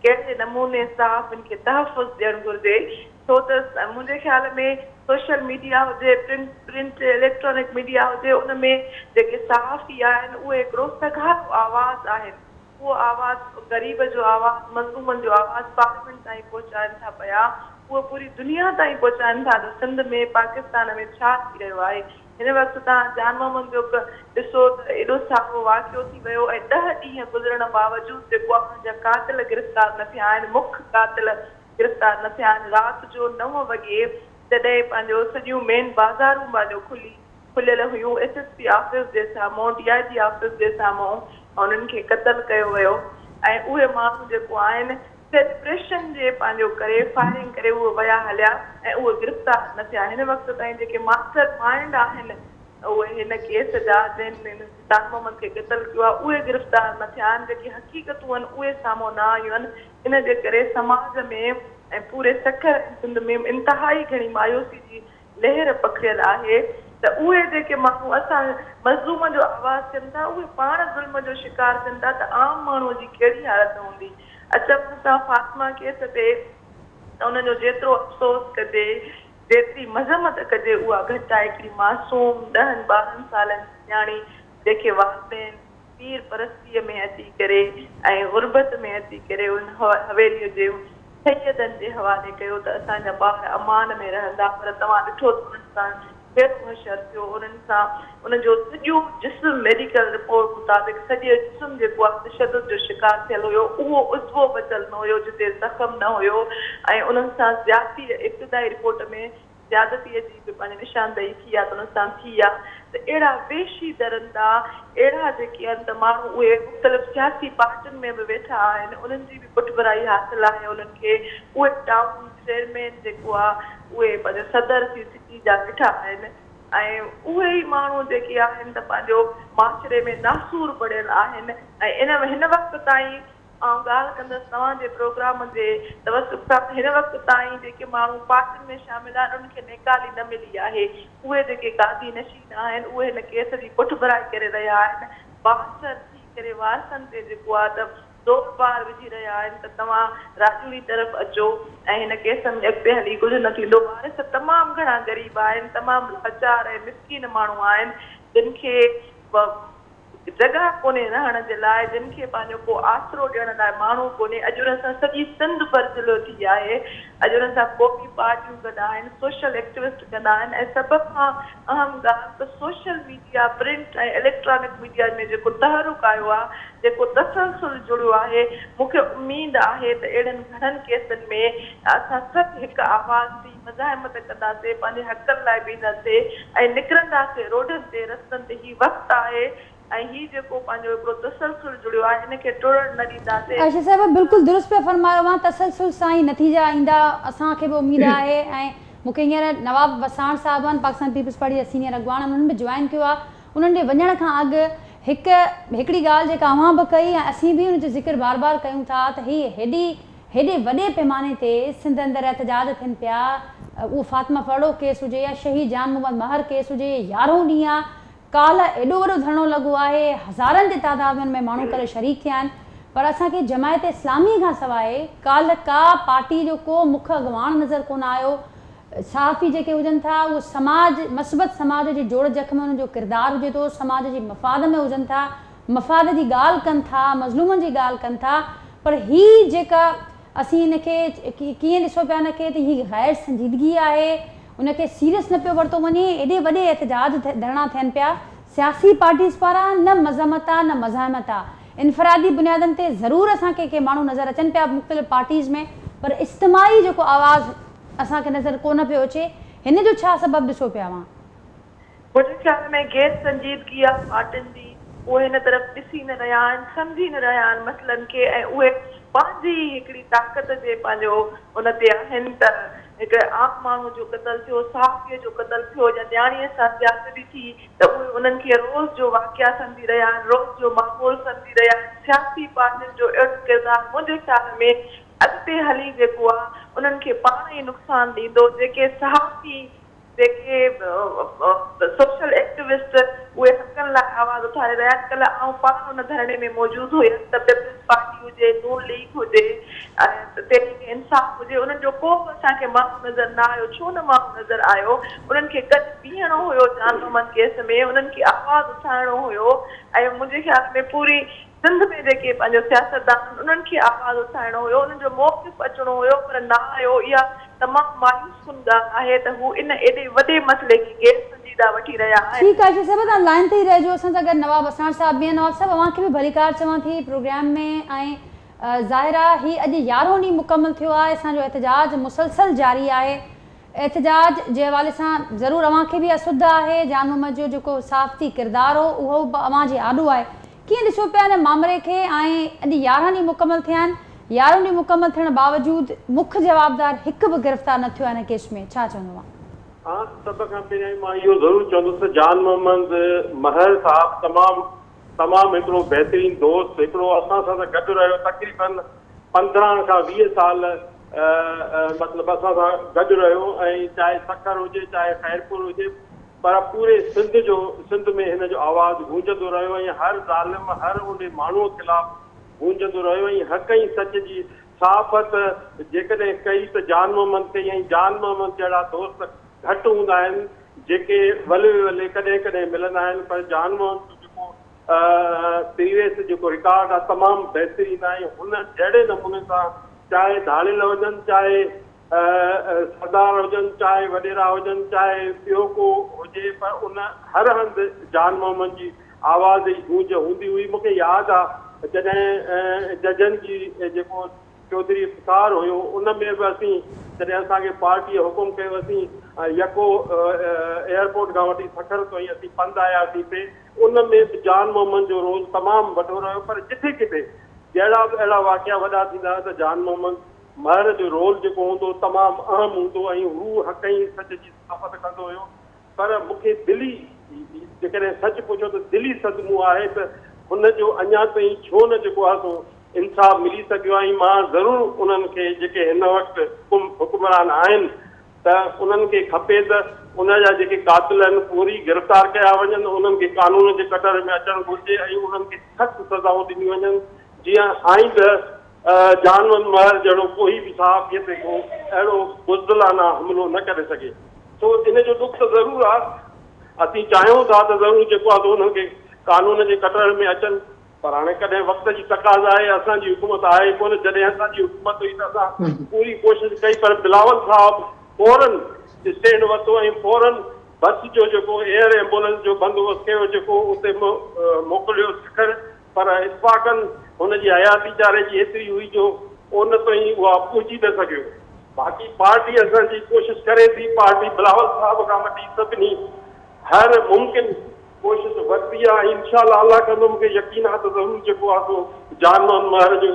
ڪهڙي نموني صحافين کي تحفظ ڏيڻ گهرجي، ڇو ته منهنجي خيال ۾ سوشل ميڊيا هجي، پرنٽ اليڪٽرانڪ ميڊيا هجي ان ۾ جيڪي صحافي آهن اهي هڪڙو سگهارو آواز آهن، اهو آواز غريب جو آواز، مظلومن جو آواز پارليامينٽ تائين پهچائن ٿا پيا، اهو پوري دنيا تائين پهچائن ٿا ته سنڌ ۾ پاڪستان ۾ ڇا ٿي رهيو آهي. هن وقت توهان جان محمد جو ڏسو ته ايڏو سارو واقعو ٿي ويو ۽ ڏهه ڏينهن گذرڻ باوجود جيڪو آهي انهن جا قاتل گرفتار نه ٿيا آهن، مک قاتل گرفتار نه ٿيا آهن. رات جو نو وڳي جڏهن پنهنجو سڄيون مين بازارون پنهنجو کلي کليل هيون ايس ايس پي آفيس جي سامهون ڊي I جي آفيس جي سامهون انهن کي قتل ڪيو ويو ۽ اهي ماڻهو جيڪو آهن سيليبريشن جي پنهنجو ڪري فائرنگ ڪري اهي ويا هليا ۽ اهي گرفتار نه ٿيا هن وقت تائين جيڪي ماسٽر مائنڊ آهن اهي هن ڪيس جا جنهن تاج محمد کي قتل ڪيو آهي اهي گرفتار نه ٿيا آهن جيڪي حقيقتون آهن اهي سامهون نه آيون آهن ان جي ڪري سماج ۾ ۽ پوري سکر ۽ سنڌ ۾ انتهائي گهڻي مايوسي جي لهر پکڙيل آهي ته اهي جيڪي ماڻهو اسان مظلوم جو آواز ٿين ٿا اهي پاڻ ظلم جو شڪار ٿين ٿا ته عام ماڻهو جي ڪهڙي حالت هوندي. اچون اسان فاطمه ڪيس تي ته ان جو جيترو افسوس ڪجي جيتري مذمت ڪجي اها گهٽ آهي. هڪڙي معصوم ڏهن ٻارهن سالن جي نياڻي جنهن کي والدين پير پرستيء ۾ اچي ڪري ۽ غربت ۾ اچي ڪري ان حويليء جي سيدن جي حوالي ڪيو ته اسان جا ٻار امان ۾ رهندا پر توهان ڏٺو ته انهن سان ڪهڙو حشر ٿيو انهن سان ان جو سڄو جسم ميڊيڪل رپورٽ مطابق سڄي جسم جيڪو آهي تشدد جو شڪار ٿيل هيو اهو عضوو بچل نه هيو جتي زخم نه هيو ۽ انهن سان زيادتي ابتدائي رپورٽ ۾ زيادتيء جي به پنهنجي نشاندهي ٿي آ ته انهن سان ٿي آ ته اهڙا وحشي درندا اهڙا جيڪي آهن ته ماڻهو اهي مختلف سياسي پارٽين ۾ به ويٺا آهن انهن جي به پٺڀرائي حاصل آهي انهن کي اهي ٽائون چيئرمين جيڪو آ اهي پنهنجو صدر ٿي سٽي جا ويٺا آهن ۽ اهي ئي ماڻهو جيڪي آهن ته پنهنجو معاشري ۾ ناسور بڻيل آهن ۽ ان هن وقت تائين آئون ڳالهه ڪندس توهان جي پروگرام جي توسط سان ته هن وقت تائين جيڪي ماڻهو پارٽين ۾ شامل آهن انهن کي نيڪالي نه ملي آهي اهي جيڪي گادي نشين آهن اهي هن ڪيس جي پٺڀرائي ڪري رهيا آهن بااثر ٿي ڪري وارثن تي جيڪو آهي ته زور بار وجهي رهيا آهن ته توهان راڄوڻي طرف اچو ۽ هن ڪيس ۾ اڳتي هلي ڪجهه نه ٿيندو وارث تمام گهڻا غريب آهن تمام لاچار ۽ مسڪين ماڻهو آهن جن کي جڳهه ڪونهي رهڻ جي لاء، جن کي پنهنجو ڪو آسرو ڏيڻ لاء ماڻهو ڪونهي. اڄ انهن سان سڄي سنڌ پرجهليو ٿي آهي. اڄ انهن سان قومي پارٽيون گڏ آهن، سوشل ايڪٽوسٽ گڏ آهن ۽ سڀ کان اهم ڳالهه ته social media, print ۽ electronic media ۾ جيڪو تحرڪ آيو آهي، جيڪو تسلسل جڙيو آهي، مون کي اميد آهي ته اهڙن گهڻن ڪيسن ۾ اسان سڀ هڪ آواز ٿي مزاحمت ڪنداسين، پنهنجي حقن لاء بيهنداسين ۽ نڪرنداسين روڊن تي، رستن تي. هي وقت آهي ۽ هي جيڪو پنهنجو هڪڙو تسلسل جڙيو آهي، ان کي ٽوڙڻ نه ڏينداسين. عائشه صاحبه بلڪل درست پيا فرمايو اوهان تسلسل سان ئي نتيجا ايندا اسان کي به اميد آهي ۽ مون کي هينئر نواب وساڻ صاحب آهن پاڪستان پيپلز پارٽي جا سينيئر اڳواڻ انهن به جوائن ڪيو آهي انهن ڏي وڃڻ کان اڳ هڪ هڪڙي ڳالهه جيڪا اوهان به ڪئي ۽ اسين به ان جو ذڪر بار بار ڪيون ٿا ته هي هيڏي هيڏي وڏي پيماني تي سنڌ اندر احتجاج ٿين پيا اهو فاطمه ڦرڙو ڪيس هجي يا شهيد جان محمد مهر ڪيس هجي يارهون ڏينهن آ ڪالهه ايڏو وڏو ڌرڻو لڳو آهي هزارن جي تعداد ۾ ان ۾ ماڻهو ڪالهه شريڪ ٿيا آهن پر اسان کي جماعت اسلامي کان سواء ڪالهه ڪا پارٽي جو ڪو مک اڳواڻ نظر ڪونه آيو صحافي جيڪي هجن ٿا اهو سماج مثبت سماج جي جوڙ جڪ ۾ انهن جو ڪردار هجي ٿو سماج جي مفاد ۾ هجن ٿا مفاد جي ڳالهه ڪن ٿا مظلومن جي ڳالهه ڪن ٿا پر هي جيڪا اسين ان کي ڪيئن ڏسو پيا ان کي ته هي غير سنجيدگي آهي ان کي سيريس نه پيو ورتو وڃي ايڏي وڏي احتجاج ڌرڻا ٿين پيا سياسي پارٽيز پاران نه مذمت آ نه مزاحمت آ انفرادي بنيادن تي ضرور اسان کي ڪي ماڻهو نظر اچن پيا مختلف پارٽيز ۾ پر اجتماعي جيڪو آواز اسان کي نظر ڪونه پيو اچي هن جو ڇا سبب ڏسو پيا اوهان؟ منهنجي خيال ۾ غير سنجيدگي آ پارٽين جي، اهي هن طرف ڏسي نه رهيا آهن، سمجهي نه رهيا آهن مسئلن کي ۽ اهي پنهنجي ئي هڪڙي طاقت جي پنهنجو ان تي آهن ته هڪ عام ماڻهو جو قتل ٿيو، صحافيء جو قتل ٿيو يا نياڻيء سان زيادتي ٿي ته اهي انهن کي روز جو واقعا سمجهي رهيا آهن، روز جو معمول سمجهي رهيا آهن، سياسي پارٽين جو اهڙو ڪردار منهنجي خيال ۾ اڳتي هلي جيڪو آ انهن کي پاڻ ئي نقصان ڏيندو، جيڪي صحافي. جيڪي سوشل ايڪٽوسٽ اهي حقن لاء آواز اٿاري رهيا آهن، ڪلهه آئون پاڻ ان ڌرڻي ۾ موجود هيس ته پيپلز پارٽي هجي، نون ليگ هجي ۽ تحريڪ انصاف هجي انهن جو ڪو به اسان کي ماڻهو نظر نه آيو، ڇو نه ماڻهو نظر آيو، انهن کي گڏ بيهڻو هيو جان محمد ڪيس ۾ انهن کي آواز اٿارڻو هيو ۽ منهنجي خيال ۾ پوري سنڌ ۾ جيڪي پنهنجو سياستدان آهن انهن کي آواز اٿارڻو هيو، انهن جو موقف اچڻو هيو پر نه آيو، اها تمام مايوس ڪن ڳالهه آهي ته هو ان ايڏي وڏي مسئلي کي غير سنجيده وٺي رهيا آهن. ٺيڪ آهي شيخ صاحب توهان لائين تي ئي رهجو اسان سان گڏ نواب وساڻ صاحب به آهن نواب صاحب اوهان کي به ڀليڪار چوان ٿي پروگرام ۾ ۽ ظاهر آهي هي اڄ يارهون ڏينهن مڪمل ٿيو آهي اسان جو احتجاج مسلسل جاري آهي احتجاج جي حوالي سان ضرور اوهان کي به اها سڌ آهي، جان محمد جو جيڪو صحافتي ڪردار هو اهو به اوهان جي آڏو آهي. ڪيئن ڏسو پيا ان مامري کي ۽ اڄ 11 ڏينهن مڪمل ٿيا آهن، 11 ڏينهن مڪمل ٿيڻ باوجود مک جوابدار هڪ به گرفتار نه ٿيو آهي ان ڪيس ۾ ڇا چوندو اوهان؟ ها سڀ کان پهريائين مان اهو ضرور چوندس ته جان محمد مهر صاحب تمام تمام هڪڙو بهترين دوست هڪڙو اسان سان ته گڏ رهيو تقريبن 15 کان 20 سال مطلب اسان سان گڏ رهيو ۽ چاهي سکر هجي چاهي خيرپور هجي پر پوري سنڌ جو سنڌ ۾ هن جو آواز گونجندو رهيو ۽ هر ظالم هر ان ماڻهوء خلاف گونجندو رهيو ۽ حق ۽ سچ جي صحافت جيڪڏهن ڪئي ته جان محمد ڪئي ۽ جان محمد جهڙا دوست گهٽ هوندا آهن جيڪي ولي ولي ڪڏهن ڪڏهن ملندا آهن پر جان محمد جو جيڪو پريويس جيڪو رڪارڊ آهي تمام بهترين آهي هن جهڙي نموني سان چاهي ڌاڙيل هجن چاهي سردار هجن چاهي وڏيرا هجن چاهي ٻيو ڪو هجي پر ان هر هنڌ جان محمد جي آواز جي گونج هوندي هئي مونکي ياد آهي جڏهن ججن جي جيڪو چوڌري افتخار هيو ان ۾ به اسين جڏهن اسان کي پارٽيء حڪم ڪيو اسين يڪو ايئرپورٽ کان وٺي سکر تائين اسين پنڌ آياسين پي ان ۾ به جان محمد جو رول تمام وڏو رهيو پر جٿي ڪٿي جهڙا به اهڙا واقعا وڏا ٿيندا هئا ته جان محمد مهر جو رول جيڪو هوندو هو تمام اهم هوندو ۽ هو حق ۽ سچ جي صحافت ڪندو هيو پر مون کي دلي جيڪڏهن سچ پڇو ته دلي صدمو آهي ته هن جو اڃا تائين ڇو نه جيڪو آهي سو انصاف ملي سگهيو آهي ۽ مان ضرور انهن کي جيڪي هن وقت حڪمران آهن ته انهن کي کپي ته ان جا جيڪي قاتل آهن فوري گرفتار ڪيا وڃن انهن کي قانون جي ڪٽهڙي ۾ اچڻ گهرجي ۽ انهن کي سخت سزائون ڏنيون وڃن جيئن آئنده جان محمد مهر جهڙو ڪوئي به صحافي تي ڪو اهڙو بزدلانه حملو نه ڪري سگهي. سو ان جو ڏک ته ضرور آ. اسين چاهيون ٿا ته ضرور جيڪو آ سو انهن کي قانون جي ڪٽهڙي ۾ اچن. پر هاڻي ڪڏهن وقت جي تقاضا آهي، اسان جي حڪومت آهي ڪونه، جڏهن اسان جي حڪومت هئي ته اسان پوري ڪوشش ڪئي، پر بلاول صاحب فورن اسٽينڊ ورتو ۽ فورن بس جو جيڪو ايئر ايمبولنس جو بندوبست ڪيو، جيڪو اتي موڪليو سکر، پر اتفاقن هن جي حياتي چاري جي ايتري هئي جو ان تائين اها پهچي نه سگهيو. باقي پارٽي اسان جي ڪوشش ڪري ٿي، پارٽي بلاول صاحب کان وٺي سڀني هر ممڪن ڪوشش ورتي آهي ۽ انشاء الله الله ڪندو مون کي يقين آهي ته ضرور جيڪو آهي سو جان محمد مهر جو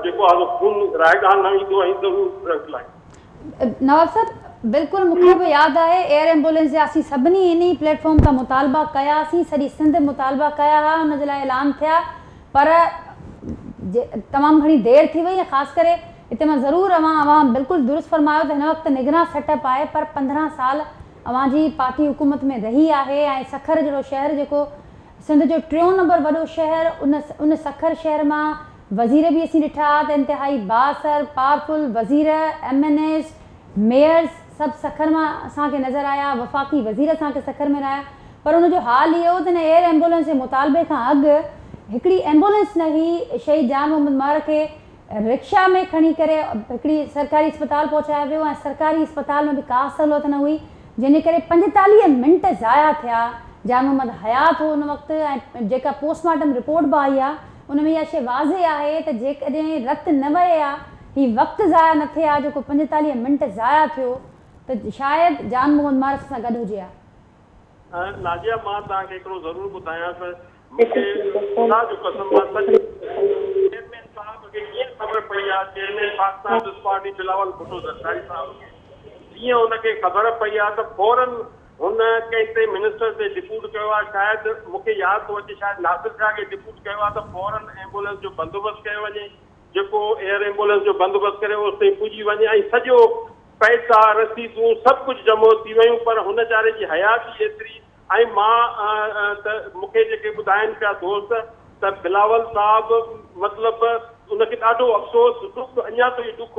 جيڪو آهي سو خون رائيگان نه ويندو ۽ ضرور رنگ لائيندو. نواب صاحب بلڪل مون کي به ياد آهي ايئر ايمبولينس جا اسين سڀني ان ئي پليٽ فارم تان مطالبا ڪياسين سڄي سنڌ مطالبا ڪيا ها ان جي لاء اعلان ٿيا پر تمام گهڻي دير ٿي وئي ۽ خاص ڪري هتي مان ضرور اوهان اوهان بلڪل درست فرمايو ته هن وقت نگران سيٽ اپ آهي پر 15 سال اوهان جي پارٽي حڪومت ۾ رهي آهي ۽ سکر جهڙو شهر جيڪو سنڌ جو ٽيون نمبر وڏو شهر ان ان سکر شهر مان وزير به اسين ڏٺا ته انتهائي بااثر پاورفل وزير ايم اين ايز ميئرز سڀ سکر مان اسان کي نظر آيا وفاقي وزير اسان کي سکر ۾ رهيا پر ان جو حال اهو ته ان ايئر ايمبولينس جي مطالبي کان اڳ هڪڙي ايمبولينس نه هئي شهيد جان محمد مهر کي رڪشا ۾ کڻي ڪري هڪڙي سرڪاري اسپتال پهچايو ويو ۽ سرڪاري اسپتال ۾ به ڪا سهولت نه هئي جنهن جي ڪري 45 منٽ ضايع ٿيا. جان محمد حيات هو ان وقت ۽ جيڪا پوسٽ مارٽم رپورٽ به آئي آهي ان ۾ اها شيء واضح آهي ته جيڪڏهن رت نه وهي ها هي وقت ضايع نه ٿئي ها جيڪو 45 منٽ ضايع ٿيو ته شايد جان محمد مهر اسان سان گڏ هجي ها. نازيه مان توهان کي هڪڙو ضرور ٻڌايان ته مون کي خدا جو قسم مان سچ چيئرمين صاحب کي ڪيئن خبر پئي آ chairman Pakistan peoples party Bilawal Bhutto Zardari صاحب کي جيئن ان کي خبر پئي آ ته فورن هن ڪنهن تي منسٽر تي ڊپوٽ ڪيو آ شايد مون کي ياد ٿو اچي شايد ناصر شاهه کي ڊپوٽ ڪيو آ ته فورن ايمبولينس جو بندوبست ڪيو وڃي جيڪو ايئر ايمبولينس جو بندوبست ڪري اوستائين پڄي وڃي ۽ سڄو پئسا رسيدون سڀ ڪجهه جمع ٿي ويون پر هن چاري جي حياتي ايتري ۽ مان ته مون کي جيڪي ٻڌائن پيا دوست ته بلاول صاحب مطلب ان کي ڏاڍو افسوس ڏک اڃا تائين ڏک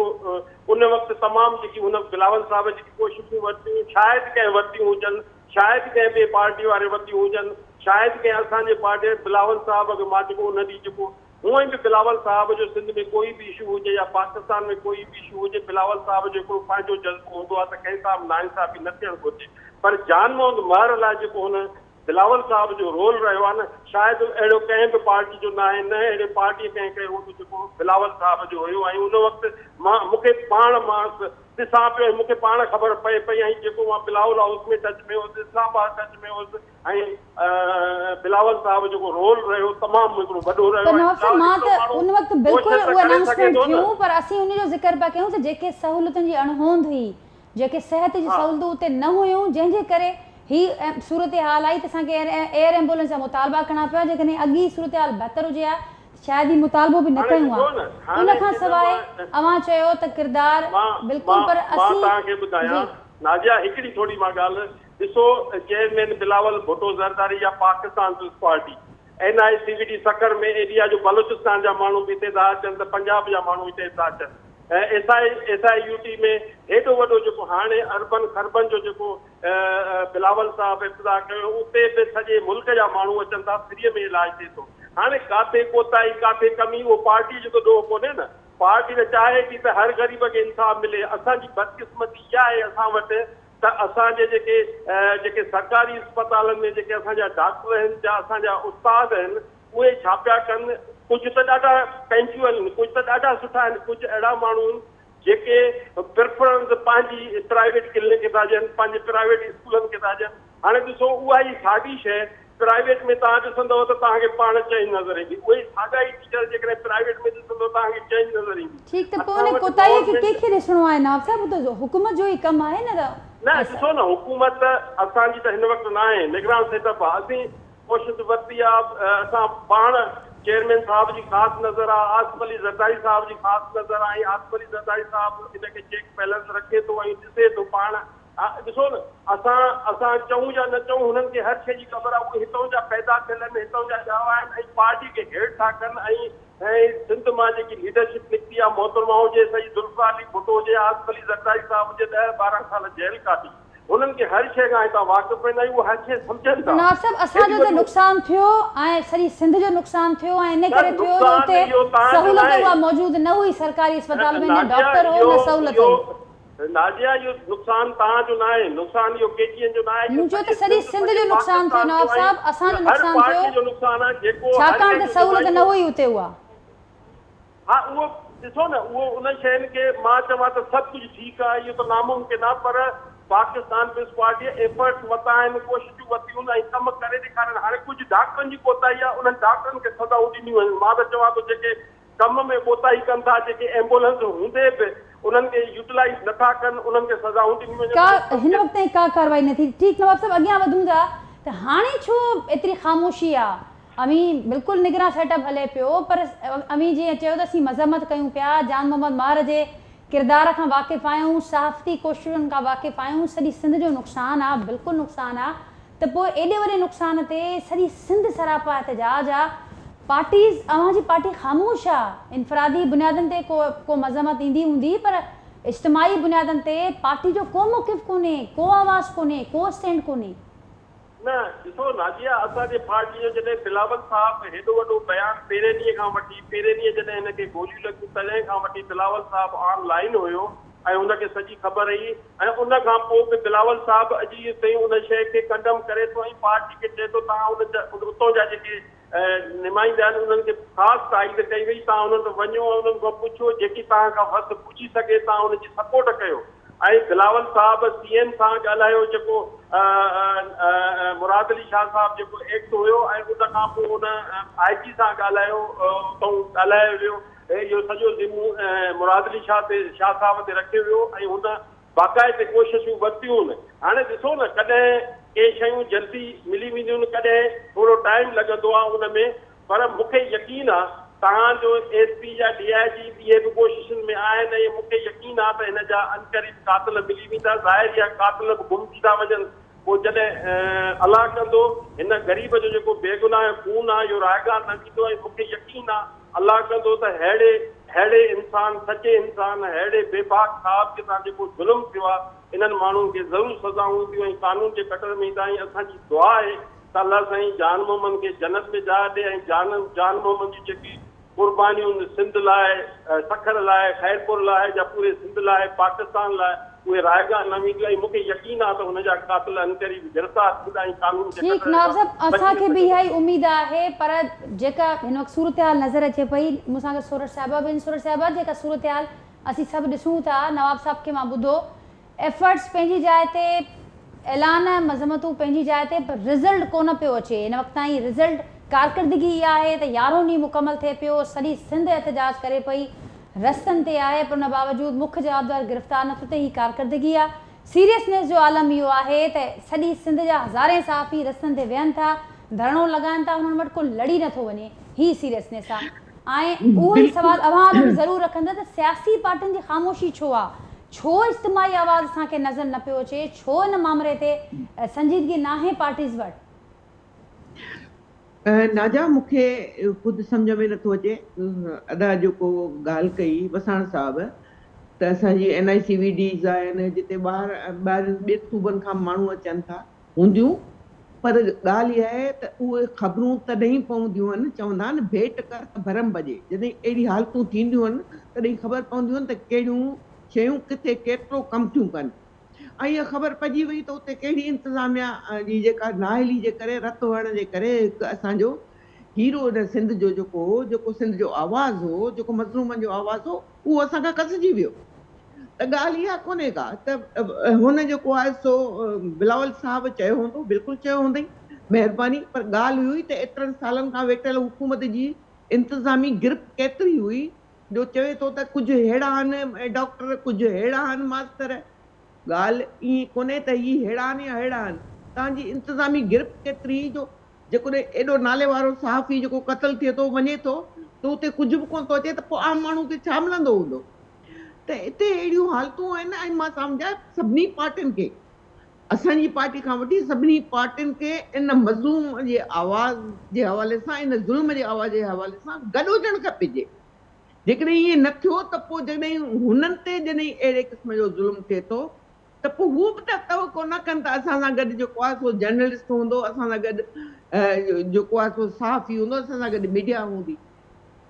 ان وقت تمام جيڪي هن بلاول صاحب جيڪي ڪوششون ورتيون شايد ڪنهن ورتيون هجن شايد ڪنهن ٻي پارٽي واري ورتيون هجن شايد ڪنهن اسان جي پارٽي بلاول صاحب کي مان جيڪو ان ڏينهن جيڪو هونئن به بلاول صاحب جو سنڌ ۾ ڪوئي به اشو هجي يا پاڪستان ۾ ڪوئي به اشو هجي بلاول صاحب جو هڪڙو پنهنجو جذبو هوندو آهي ته ڪنهن سان به ناانصافي نه ٿيڻ گهرجي پر جان محمد مهر لاء جيڪو هن بلاول صاحب جو رول رهيو آهي نه شايد اهڙو ڪنهن به پارٽي جو ناهي نه اهڙي پارٽي ڪنهن ڪيو هوندو جيڪو بلاول صاحب جو هيو ۽ ان وقت مان مون کي پاڻ مان ڏسان پيو ۽ مون کي پاڻ خبر پئي پئي ۽ جيڪو مان بلاول هائوس ۾ ٽچ ۾ هوس اسلام آباد ٽچ ۾ هوس ۽ بلاول صاحب جيڪو رول رهيو تمام هڪڙو وڏو رهيو پر نواب صاحب مان ته ان وقت بلڪل اهي انائونسمينٽ ٿيون پر اسين ان جو ذڪر پيا ڪيون ته جيڪي سهولتن جي اڻهوند هئي جيڪي صحت جون سهولتون اتي نه هيون جنهن جي ڪري هي صورتحال آئي ته اسان کي ايئر ايمبولينس جا مطالبا ڪرڻا پيا جيڪڏهن اڳ ئي صورتحال بهتر هجي ها ته شايد هي مطالبو به نه ڪيون ها ان کان سواء اوهان چيو ته ڪردار بلڪل پر اسين مان توهان کي ٻڌايان نازيا هڪڙي ٿوري مان ڳالهه ڏسو چيئرمين بلاول ڀٽو زرداري يا Pakistan peoples party N I C V D Sukkur ۾ ايڏي آ جو بلوچستان جا ماڻهو به هتي ٿا اچن ته پنجاب جا ماڻهو هتي ٿا اچن ۽ S I S I U T ۾ هيڏو وڏو جيڪو هاڻي اربن کربن جو جيڪو بلاول صاحب افتتاح ڪيو اتي به سڄي ملڪ جا ماڻهو اچن ٿا فري ۾ علاج ٿئي ٿو هاڻي ڪاٿي ڪوتاهي ڪاٿي ڪمي اهو پارٽي جو ته ڏوهه ڪونهي نه پارٽي ته چاهي ٿي ته هر غريب کي انصاف ملي اسان جي بدقسمتي اها آهي اسان وٽ ته اسان جي جيڪي جيڪي سرڪاري اسپتالن ۾ جيڪي اسان جا ڊاڪٽر آهن يا اسان جا استاد آهن اهي ڇا پيا ڪن ڪجهه ته ڏاڍا پنچوئل آهن ڪجهه ته ڏاڍا سٺا آهن ڪجهه اهڙا ماڻهو آهن جيڪي پريفرنس پنهنجي پرائيويٽ ڪلينڪ کي ٿا ڏين پنهنجي پرائيويٽ اسڪولن کي ٿا ڏين هاڻي ڏسو اها ئي ساڳي شيء پرائيويٽ ۾ توهان ڏسندؤ ته توهان کي پاڻ چينج نظر ايندي اهي ئي ساڳا ئي ٽيچر جيڪڏهن پرائيويٽ ۾ ڏسندؤ توهان کي چينج نظر ايندي. ٺيڪ ته پوء ان ڪوتاهيء کي ڪنهن کي ڏسڻو آهي نواب صاحب اهو ته حڪومت جو ئي ڪم آهي نه ته. نه ڏسو نه حڪومت اسان جي ته هن وقت ناهي نگران سيٽ اپ آهي اسين ڪوشش ورتي آهي اسان پاڻ چيئرمين صاحب جي خاص نظر آهي آصف علي زرداري صاحب جي خاص نظر آهي ۽ آصف علي زرداري صاحب ان کي چيڪ بيلنس رکي ٿو ۽ ڏسي ٿو پاڻ ڏسو نه اسان اسان چئون يا نه چئون هنن کي هر شيء جي خبر آهي اهي هتئون جا پيدا ٿيل آهن هتئون جا ڄاوا آهن ۽ پارٽي کي هيٺ ٿا ڪن ۽ ۽ سنڌ مان جيڪي ليڊرشپ نڪتي آهي محترمه هجي سيد ذوالفقار علي ڀٽو هجي آصف علي زرداري صاحب هجي 10 12 سال جيل ڪاٽي هنن کي هر شيء کان هتان واقف آهن ۽ اهي هر شيء سمجهن ٿا. نواب صاحب اسان جو ايڏيون ته وڏيون نقصان ٿيو ۽ سڄي سنڌ جو نقصان ٿيو ۽ ان نه ڪري ٿيو جو نقصان اتي اهو توهان جو سهولت ناهي. اها موجود نه هئي سرڪاري اسپتال ۾ نه ناديه ڊاڪٽر هو اهو نه سهولت اهو هئي. ناديه اهو نقصان توهان جو ناهي نقصان اهو ڪي ٽي اين جو ناهي اهو مون چيو ته سڄي سڄي سنڌ سنڌ سڄي جو نقصان ٿيو پاڪستان نواب جو ۽ صاحب اسان جو هر نقصان ٿيو پارٽي جو نقصان آهي جيڪو هر ڇاڪاڻ ڪنهن ته جو سهولت نه نمائندو هئي اتي اها. ها اهو ڏسو نه اهو انهن شين کي مان چوان ته سڀ ڪجهه ٺيڪ آهي اهو ته ناممڪن آهي پر پاڪستان پيپلز پارٽيء ايفرٽس ورتا آهن ڪوششون ورتيون آهن ۽ ڪم ڪري ڏيکارين هاڻي ڪجهه ڊاڪٽرن جي ڪوتاهي آهي انهن ڊاڪٽرن کي سزائون ڏنيون وڃن مان ته چوان ٿو جيڪي ڪم ۾ ڪوتاهي ڪن ٿا جيڪي ايمبولنس هوندي به انهن کي يوٽيلائيز نٿا ڪن انهن کي سزائون ڏنيون وڃن ڪا ۽ هن وقت تائين ڪا ڪارروائي نه ٿي ٺيڪ نواب صاحب اڳيان وڌون ٿا ته هاڻي ڇو ايتري خاموشي آ اوهين بلڪل نگران سيٽ اپ هلي پيو پر اوهين جيئن چيو ته اسين مذمت ڪيون پيا جان محمد ماهر جي ڪردار کان واقف آهيون صحافتي ڪوششن کان واقف آهيون سڄي سنڌ جو نقصان آ بلڪل نقصان آ ته پوء ايڏي وڏي نقصان تي سڄي سنڌ سراپا احتجاج آ پارٽيز اوهان جي پارٽي خاموش آ انفرادي بنيادن تي ڪو ڪو مذمت ايندي هوندي پر اجتماعي بنيادن تي پارٽي جو ڪو موقف ڪونهي ڪو آواز ڪونهي ڪو اسٽينڊ ڪونهي. نه ڏسو ناديه اسان جي پارٽي جو جڏهن بلاول صاحب هيڏو وڏو بيان پهرين ڏينهن کان وٺي پهرين ڏينهن جڏهن هن کي گوليون لڳيون تڏهن کان وٺي بلاول صاحب آن لائين هيو ۽ هن کي سڄي خبر هئي ۽ ان کان پوء به بلاول صاحب اڄ تائين ان شيء کي ڪنڊم ڪري ٿو ۽ پارٽي کي چئي ٿو توهان ان اتون جا جيڪي نمائندا آهن انهن کي خاص تائيد ڪئي وئي توهان انهن وٽ وڃو ۽ انهن کان پڇو جيڪي توهان کان وس پڄي سگهي توهان ان جي سپورٽ ڪيو ۽ بلاول صاحب سي ايم سان ڳالهايو جيڪو مراد علي شاهه صاحب جيڪو ايڪٽ هيو ۽ ان کان پوء ان آء جي سان ڳالهايو اتئون ڳالهايو ويو اهو سڄو ذمو مراد علي شاهه تي شاهه صاحب تي رکيو ويو ۽ هن باقاعدي ڪوششون ورتيون هاڻي ڏسو نه ڪڏهن ڪي شيون جلدي ملي وينديون ڪڏهن ٿورو ٽائيم لڳندو آهي ان ۾ پر مون کي يقين آ توهان جو ايس پي يا ڊي I جي اهي به ڪوششن ۾ آهن ۽ مون کي يقين آ ته هن جا عنقريب قاتل ملي ويندا ظاهر اها قاتل به گم ٿي ٿا وڃن پوء جڏهن الله ڪندو هن غريب جو جيڪو بيگناهه خون آ اهو رائگان نه ويندو ۽ مون کي يقين آ الله ڪندو ته ههڙي ههڙي انسان سچي انسان ههڙي بيباڪ صاحب جي سان جيڪو ظلم ٿيو آ انهن ماڻهن کي ضرور سزائون اينديون ۽ قانون جي ڪٽر ۾ ايندا ۽ اسان جي دعا آهي ته الله سائين جان محمد کي جنت ۾ جاء ڏي ۽ جان جان محمد جون جيڪي قربانيون سنڌ لاء سکر لاء خيرپور لاء يا پوري سنڌ لاء پاڪستان لاء اهي رائگان نه وينديون ۽ مون کي يقين آهي ته هن جا قاتل عنقريب گرفتار ٿيندا ۽ قانون جي ٺيڪ ڪٽهڙي نواب کان صاحب بچي اسان نه کي به سگهندا. اها ئي اميد آهي پر جيڪا هن وقت صورتحال نظر اچي پئي مون سان گڏ سورٺ صاحبه به آهن سورٺ صاحبه جيڪا صورتحال اسين سڀ ڏسون ٿا نواب صاحب کي مان ٻڌو ايفرٽس پنهنجي جاء تي، اعلان مذمتون پنهنجي جاء تي پر رزلٽ ڪونه پيو اچي، هن وقت تائين رزلٽ ڪارڪردگي اها آهي ته يارهون ڏينهن مڪمل ٿئي پيو، سڄي سنڌ احتجاج ڪري پئي، رستن تي آهي پر ان باوجود مک جوابدار گرفتار نٿو ٿئي، هي ڪارڪردگي آهي، سيريسنيس جو عالم اهو آهي ته سڄي سنڌ جا هزارين صحافي رستن تي ويهن ٿا، ڌرڻو لڳائن ٿا انهن وٽ ڪو لڙي نٿو وڃي، هي سيريسنيس آهي. ۽ اهو ئي سوال اوهان آڏو به ضرور رکندس ته سياسي پارٽين جي خاموشي ڇو آ؟ ڇو اجتماعي آواز اسان کي نظر نه پيو اچي؟ ڇو ان مامري تي سنجيدگي ناهي پارٽيز وٽ؟ ناجا مون کي خود سمجهه ۾ نٿو اچي ادا جيڪو ڳالهه ڪئي وساڻ صاحب ته اسان جي N I C V Ds آهن جتي ٻاهر ٻاهرين ٻين صوبن کان ماڻهو اچن ٿا هونديون پر ڳالهه اها آهي ته اهي خبرون تڏهن ئي پونديون آهن، چوندا آهن ڀيٽ ڪر ته ڀرم ڀڄي، جڏهن اهڙي حالتون ٿينديون آهن تڏهن خبر پونديون آهن ته ڪهڙيون شيون ڪٿي ڪيترو ڪم ٿيون ڪن ۽ اها خبر پئجي وئي ته اتي ڪهڙي انتظاميا جي جيڪا نااهلي جي ڪري رت وهڻ جي ڪري هڪ اسان جو هيرو ان سنڌ جو جيڪو هو، جيڪو سنڌ جو آواز هو، جيڪو مظلومن جو آواز هو، اهو اسان کان کسجي ويو. ته ڳالهه اها ڪونهي ڪا ته هن جيڪو آهي سو بلاول صاحب چيو هوندو، بلڪل چيو هوندئين، مهرباني، پر ڳالهه اهو ئي ته ايترن سالن کان ويٺل حڪومت جي انتظامي گرپ ڪيتري هئي جو چوي ٿو ته ڪجهه ههڙا آهن ڊاڪٽر، ڪجهه ههڙا آهن ماستر. ڳالهه ائين ڪونهي ته هي ههڙا آهن يا ههڙا آهن، توهان جي انتظامي گرپ ڪيتري هئي جو جيڪڏهن ايڏو نالي وارو صحافي جيڪو قتل ٿئي ٿو وڃي ٿو ته اتي ڪجهه به ڪونه ٿو اچي ته پوء عام ماڻهو کي ڇا ملندو هوندو ته اتي اهڙيون حالتون آهن ۽ مان سمجهان سڀني پارٽين کي اسان جي پارٽي کان وٺي سڀني پارٽين کي ان مظلوم جي آواز جي حوالي سان ان ظلم جي آواز جي حوالي سان گڏ هجڻ کپجي جيڪڏهن ائين نه ٿيو ته پوء جڏهن هنن تي جڏهن اهڙي قسم جو ظلم ٿئي ٿو ته پوء هو به ته توقع نه ڪن ته اسان سان گڏ جيڪو آهي سو جرنلسٽ هوندو، اسان سان گڏ جيڪو آهي سو صحافي هوندو، اسان سان گڏ ميڊيا هوندي.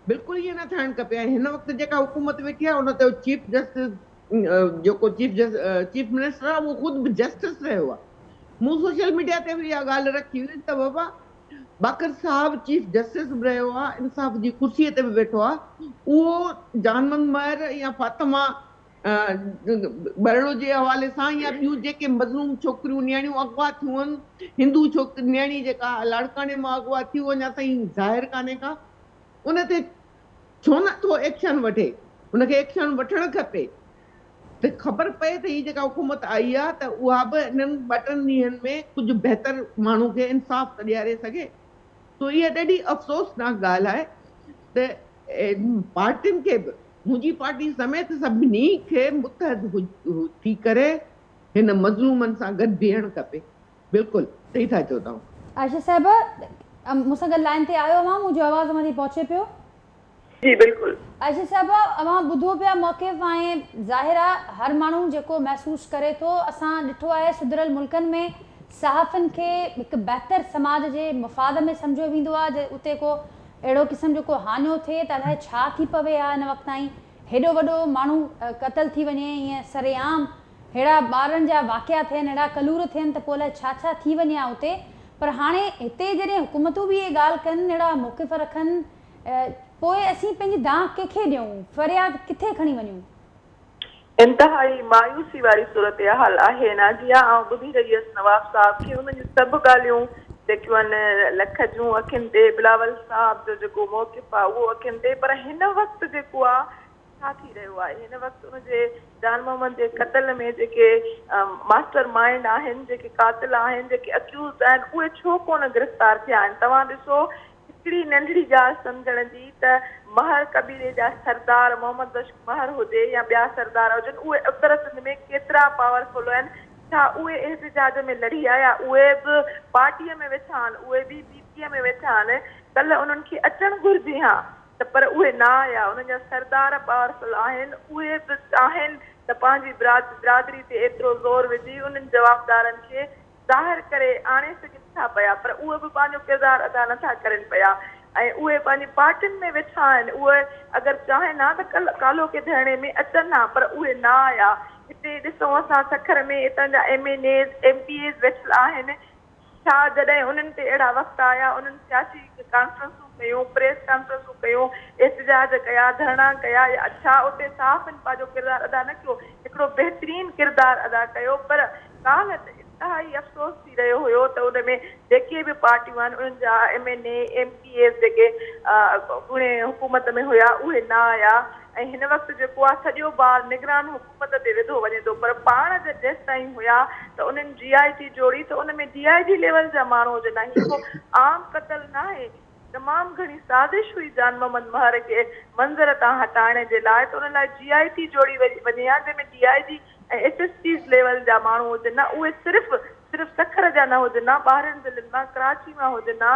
بلڪل ائين نه ٿيڻ کپي ۽ هن وقت جيڪا حڪومت ويٺي آهي ان تي چيف جسٽس جيڪو چيف چيف منسٽر آهي اهو خود به جسٽس رهيو آهي. مون سوشل ميڊيا تي به اها ڳالهه رکي هئي ته بابا باقر صاحب چيف جسٽس به رهيو آهي، انصاف جي ڪرسيء تي به ويٺو آهي، اهو جان محمد مهر يا فاطمه ٻرڙو جي حوالي سان يا ٻيون جيڪي مظلوم ڇوڪريون نياڻيون اغوا ٿيون آهن، هندو ڇوڪري نياڻي جيڪا لاڙڪاڻي مان اغوا ٿي اها اڃا تائين ظاهر ڪانهي ڪا، ان تي ڇو نه ٿو ايڪشن وٺي، ان کي ايڪشن وٺڻ کپي ته خبر پئي ته هي جيڪا حڪومت آئي آهي ته اها به انهن ٻه ٽن ڏينهن ۾ ڪجهه بهتر ماڻهو کي انصاف ته ڏياري سگهي. سو اها ڏاڍي افسوسناڪ ڳالهه آهي ته پارٽين کي به منهنجي پارٽي سميت سڀني کي متحد ٿي ڪري هن مظلومن سان گڏ بيهڻ کپي. بلڪل صحيح ٿا چئو توهان. عائشه صاحبه مون سان گڏ لائين تي آهيو اوهان منهنجو آواز اوهان تائين پهچي پيو؟ جي بلڪل. عائشه صاحبه اوهان ٻڌو پيا موقف ۽ ظاهر آ هر ماڻهو جيڪو محسوس ڪري ٿو اسان ڏٺو آهي سڌريل ملڪن ۾ صحافين کي هڪ بهتر سماج جي مفاد ۾ سمجهيو ويندو آ جي اتي ڪو اهڙو قسم جو ڪو هاڃو ٿئي ته الائي ڇا ٿي پوي ها هن وقت تائين هيڏو وڏو ماڻهو قتل ٿي وڃي ائين سرعام ههڙا ٻارن جا واقعا ٿين ههڙا ڪلور ٿين ته پوء الائي ڇا ڇا ٿي وڃي ها اتي پر هاڻي هتي جڏهن حڪومتون به اهي ڳالهه ڪن اهڙا موقف رکن پوء اسين پنهنجي دانهن ڪنهن کي ڏيون فرياد ڪٿي کڻي وڃون. انتهائي مايوسي واري صورتحال آهي نازيه آئون ٻڌي رهي هيس نواب صاحب کي انهن جون سڀ ڳالهيون جيڪيون آهن لک جون اکين تي بلاول صاحب جو جيڪو موقف آهي اهو اکين تي پر هن وقت جيڪو آهي ڇا ٿي رهيو آهي هن وقت ان جي جان محمد جي قتل ۾ جيڪي ماسٽر مائينڊ آهن جيڪي قاتل آهن جيڪي اڪيوزڊ آهن اهي ڇو ڪونه گرفتار ٿيا آهن توهان ڏسو هڪڙي ننڍڙي ڳالهه سمجهڻ جي ته مهر قبيلي جا سردار محمد بخش مهر هجي يا ٻيا سردار هجن اهي اتر سنڌ ۾ ڪيترا پاور فل آهن ڇا اهي احتجاج ۾ لڙي آيا اهي به پارٽي ۾ ويٺا آهن اهي به پي پي ۾ ويٺا آهن ڪلهه انهن کي اچڻ گهرجي هان ته پر اهي نه آيا انهن جا سردار پاور فل آهن اهي به چاهين ته پنهنجي برادري تي ايترو زور وجهي انهن جوابدارن کي ظاهر ڪري آڻي سگهن ٿا پيا پر اهي به پنهنجو ڪردار ادا نه ٿا ڪرين پيا ۽ اهي پنهنجي پارٽين ۾ ويٺا آهن اهي اگر چاهين ها ته ڪلهه ڪالهوڪي ڌرڻي ۾ اچن ها پر اهي نه آيا هتي ڏسون اسان سکر ۾ هتان جا M N As M P As ويٺل آهن ڇا جڏهن انهن تي اهڙا وقت آيا انهن سياسي ڪانفرنسون ڪيون پريس ڪانفرنسون ڪيون احتجاج ڪيا ڌرڻا ڪيا يا ڇا اتي صحافين پنهنجو ڪردار ادا نه ڪيو هڪڙو بهترين ڪردار ادا ڪيو پر ڪالهه ته انتهائي افسوس ٿي رهيو هيو ته ان ۾ جيڪي به پارٽيون آهن انهن جا M N A, M P As جيڪي اڳوڻي حڪومت ۾ هيا اهي نه آيا ۽ هن وقت جيڪو آهي سڄو بار نگران حڪومت تي وڌو وڃي ٿو پر پاڻ جيستائين هيا ته انهن جي آء ٽي جوڙي ته ان ۾ ڊي I جي ليول جا ماڻهو هجن ها هي ڪو عام قتل ناهي تمام گهڻي سازش هئي جان محمد مهر کي منظر تان هٽائڻ جي لاء ته ان لاء جي آء ٽي جوڙي وڃي ها جنهن ۾ D I G ۽ S S Ps level جا ماڻهو هجن ها اهي صرف صرف سکر جا نه هجن ها ٻاهرين ضلعن مان ڪراچي مان هجن ها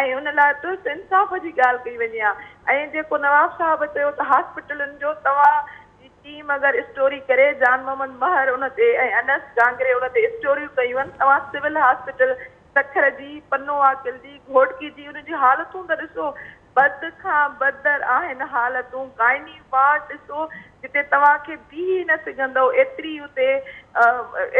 ۽ ان لاء ترت انصاف جي ڳالهه ڪئي وڃي ها ۽ جيڪو نواب صاحب چيو ته هاسپيٽلن جو توهان جي ٽيم اگر اسٽوري ڪري جان محمد مهر ان تي ۽ انس گانگري ان تي اسٽوريون ڪيون آهن توهان سول هاسپيٽل سکر جي، پنو عاقل جي، گهوٽڪي جي انهن جون حالتون ته ڏسو، بد کان بدتر آهن حالتون، گائني وارڊ ڏسو جتي توهان کي بيهي نه سگهندؤ ايتري اتي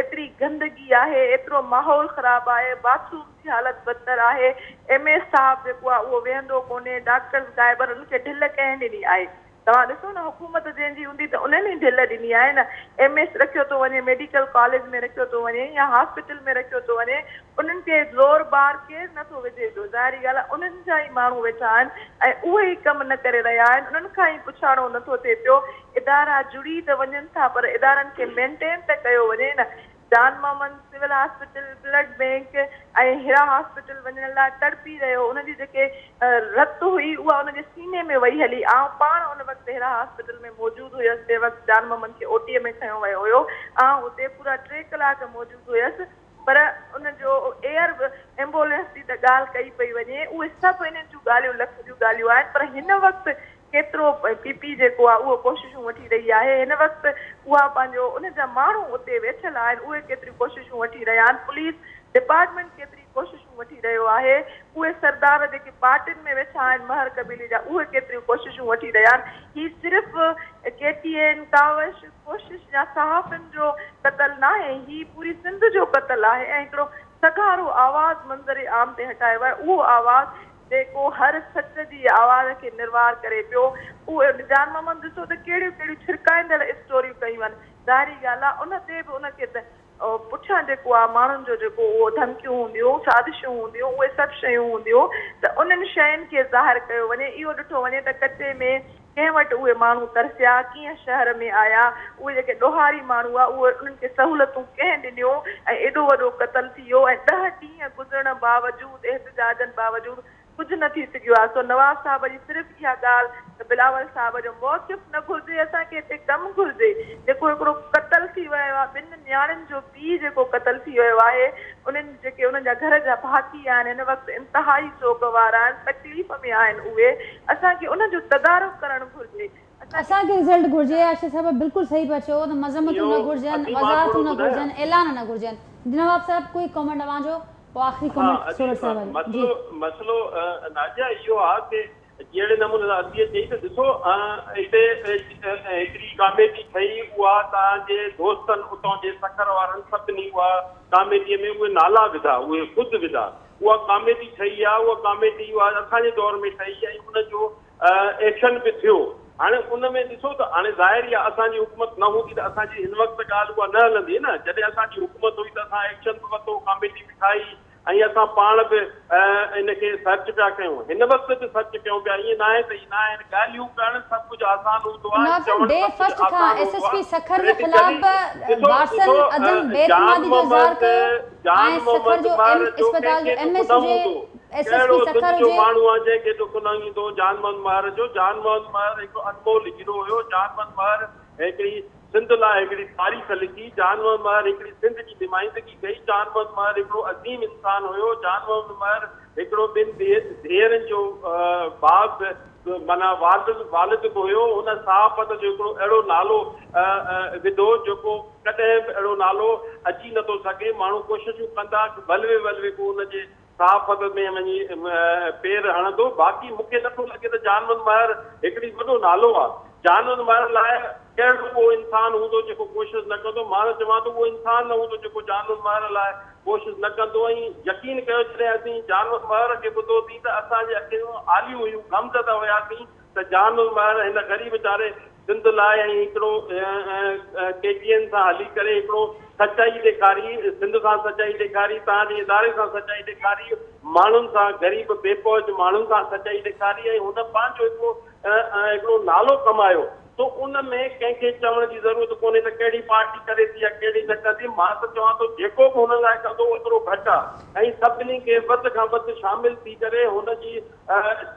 ايتري گندگي آهي، ايترو ماحول خراب آهي، باٿ روم جي حالت بدتر آهي، ايم ايس صاحب جيڪو آهي اهو ويهندو ڪونهي، ڊاڪٽرز غائب آهن انهن کي ڍل ڪنهن ڏني آهي؟ توهان ڏسو نه حڪومت جنهن جي هوندي ته انهن ئي ڍل ڏني آهي نه ايم ايس رکيو ٿو وڃي ميڊيڪل ڪاليج ۾ رکيو ٿو وڃي يا هاسپيٽل ۾ رکيو ٿو وڃي انهن تي زور بار ڪير نه ٿو وجهي پيو ظاهري ڳالهه آهي انهن جا ئي ماڻهو ويٺا آهن ۽ اهي ئي ڪم نه ڪري رهيا آهن انهن کان ئي پڇاڻو نه ٿو ٿئي پيو ادارا جڙي ته وڃن ٿا پر ادارن کي مينٽين ته ڪيو وڃي نه Jan Muhammad civil hospital, blood bank ۽ Hira hospital وڃڻ لاء تڙپي رهيو. ان جي جيڪي رت هئي اها ان جي سيني ۾ وئي هلي. آئون پاڻ ان وقت حرا هاسپيٽل ۾ موجود هيس جنهن وقت جان محمد کي او ٽي ۾ کنيو ويو هيو. آئون اتي پورا ٽي ڪلاڪ موجود هيس. پر ان جو ايئر ايمبولينس جي ته ڳالهه ڪئي پئي وڃي. اهي سڀ انهن جون ڳالهيون لک جون ڳالهيون آهن پر هن وقت ڪيترو پي پي جيڪو آهي اهو ڪوششون وٺي رهي آهي، هن وقت اها پنهنجو ان جا ماڻهو اتي ويٺل آهن اهي ڪيتريون ڪوششون وٺي رهيا آهن، پوليس ڊپارٽمينٽ ڪيتري ڪوششون وٺي رهيو آهي، اهي سردار جيڪي پارٽين ۾ ويٺا آهن مهر قبيلي جا اهي ڪيتريون ڪوششون وٺي رهيا آهن، هي صرف ڪي ٽي اين، ڪاوش، ڪوشش يا صحافين جو قتل ناهي، هي پوري سنڌ جو قتل آهي ۽ هڪڙو سگهارو آواز منظر عام تي هٽايو ويو آهي، اهو آواز جيڪو هر سچ جي آواز کي نروار ڪري پيو، اهو جان محمد ڏسو ته ڪهڙيون ڪهڙيون ڇرڪائيندڙ اسٽوريون ڪيون آهن، ظاهري ڳالهه آهي ان تي به ان کي پٺيان جيڪو آهي ماڻهن جو جيڪو اهو ڌمڪيون هونديون، سازشون هونديون، اهي سڀ شيون هونديون ته انهن شين کي ظاهر ڪيو وڃي، اهو ڏٺو وڃي ته ڪچي ۾ ڪنهن وٽ اهي ماڻهو ترسيا، ڪيئن شهر ۾ آيا، اهي جيڪي ڏوهاري ماڻهو هئا اهي انهن کي سهولتون ڪنهن ڏنيون ۽ ايڏو وڏو قتل ٿي ويو ۽ ڏهه ڏينهن گذرڻ باوجود احتجاجن باوجود ڪجهه نه ٿي سگهيو آهي سو نواب صاحب جي صرف اها ڳالهه ته بلاول صاحب جو موقف نه گهرجي اسان کي هتي ڪم گهرجي جيڪو هڪڙو قتل ٿي ويو آهي ٻن نياڻين جو پيء جيڪو قتل ٿي ويو آهي انهن جيڪي انهن جا گهر جا ڀاتي آهن هن وقت انتهائي سوڳوار آهن تڪليف ۾ آهن اهي اسان کي ان جو تدارڪ ڪرڻ گهرجي اسان کي. اسان کي رزلٽ گهرجي عائشه صاحبه بلڪل صحيح پيا چئو ته مذمتون نه اهو گهرجن ادي مان وضاحتون ٿورو نه ٻڌايان. گهرجن اعلان نه گهرجن نواب صاحب ڪوئي ڪامينٽ اوهان جو پوء آخري ها ڪامينٽ ادي سورٺ صاحبه جو جي. مسئلو مسئلو نازيه اهو آ ڪي جهڙي نموني سان اديء چئي ته ڏسو هتي هڪڙي ڪاميٽي ٺهي اها توهان جي دوستن اتان جي سکر وارن سڀني اها ڪاميٽيء ۾ اهي نالا وڌا اهي خود وڌا اها ڪاميٽي ٺهي آ اها ڪاميٽي اها اسان جي دور ۾ ٺهي ۽ ان جو ايڪشن به ٿيو هاڻي ان ۾ ڏسو ته هاڻي ظاهر ئي آ اسان جي حڪومت نه هوندي ته اسان جي هن وقت ڳالهه اها نه هلندي نه جڏهن اسان جي حڪومت هئي ته اسان ايڪشن به ورتو ڪاميٽي به ٺاهي ۽ اسان پاڻ به ان کي سرچ پيا ڪيون هن وقت به سرچ ڪيون پيا ائين ناهي ته ائين ناهي ڳالهيون ڪرڻ سڀ ڪجهه آسان هوندو آهي نواب صاحب چوڻ ڊي سڀ فرسٽ ڪجهه کان آسان ايس هوندو ايس پي آهي سکر جي پريڪٽيڪلي خلاف ڏسو وارثن ڏسو عدم بي جان اعتمادي جو اظهار محمد ڪيو جان ۽ سکر محمد جو مهر ايم جو اسپتال ڪنهن جو کي ايم ڏک ايس نه هجي هوندو ايس ايس ڪهڙو پي سنڌ سکر جو هجي. ماڻهو آهي جنهن کي ڏک نه ايندو جان محمد مهر جو جان محمد مهر هڪ انمول هيرو هيو جان محمد مهر هڪڙي سنڌ لاء هڪڙي تاريخ لکي، جان محمد مهر هڪڙي سنڌ جي نمائندگي ڪئي، جان محمد مهر هڪڙو عظيم انسان هيو، جان محمد مهر هڪڙو ٻن ڌيئرن جو باب معنيٰ والد والد به هيو، هن صحافت جو هڪڙو اهڙو نالو وڌو جيڪو ڪڏهن به اهڙو نالو اچي نٿو سگهي، ماڻهو ڪوششون ڪندا ولوي ولوي ڪو ان جي صحافت ۾ وڃي پير هڻندو، باقي مون کي نٿو لڳي ته جان محمد مهر هڪڙي وڏو نالو آ، جان محمد مهر لاء ڪهڙو اهو انسان هوندو جيڪو ڪوشش نه ڪندو، مان ته چوان ٿو اهو انسان نه هوندو جيڪو جان محمد مهر لاء ڪوشش نه ڪندو ۽ يقين ڪيو جڏهن اسين جان محمد مهر کي ٻڌوسين ته اسان جي اکيون آليون هيون غمزده هياسين ته جان محمد مهر هن غريب ويچاري سنڌ لاء ۽ هڪڙو ڪي ٽي اين سان هلي ڪري هڪڙو سچائي ڏيکاري، سنڌ سان سچائي ڏيکاري، توهان جي اداري سان سچائي ڏيکاري، ماڻهن سان غريب بي پهچ ماڻهن سان سچائي ڏيکاري ۽ هن پنهنجو هڪڙو هڪڙو نالو ڪمايو سو ان ۾ ڪنهن کي چوڻ جي ضرورت ڪونهي ته ڪهڙي پارٽي ڪري ٿي يا ڪهڙي نه ڪندي، مان ته چوان ٿو جيڪو به هن لاء ڪندو اوترو گهٽ آ ۽ سڀني کي وڌ کان وڌ شامل ٿي ڪري هن جي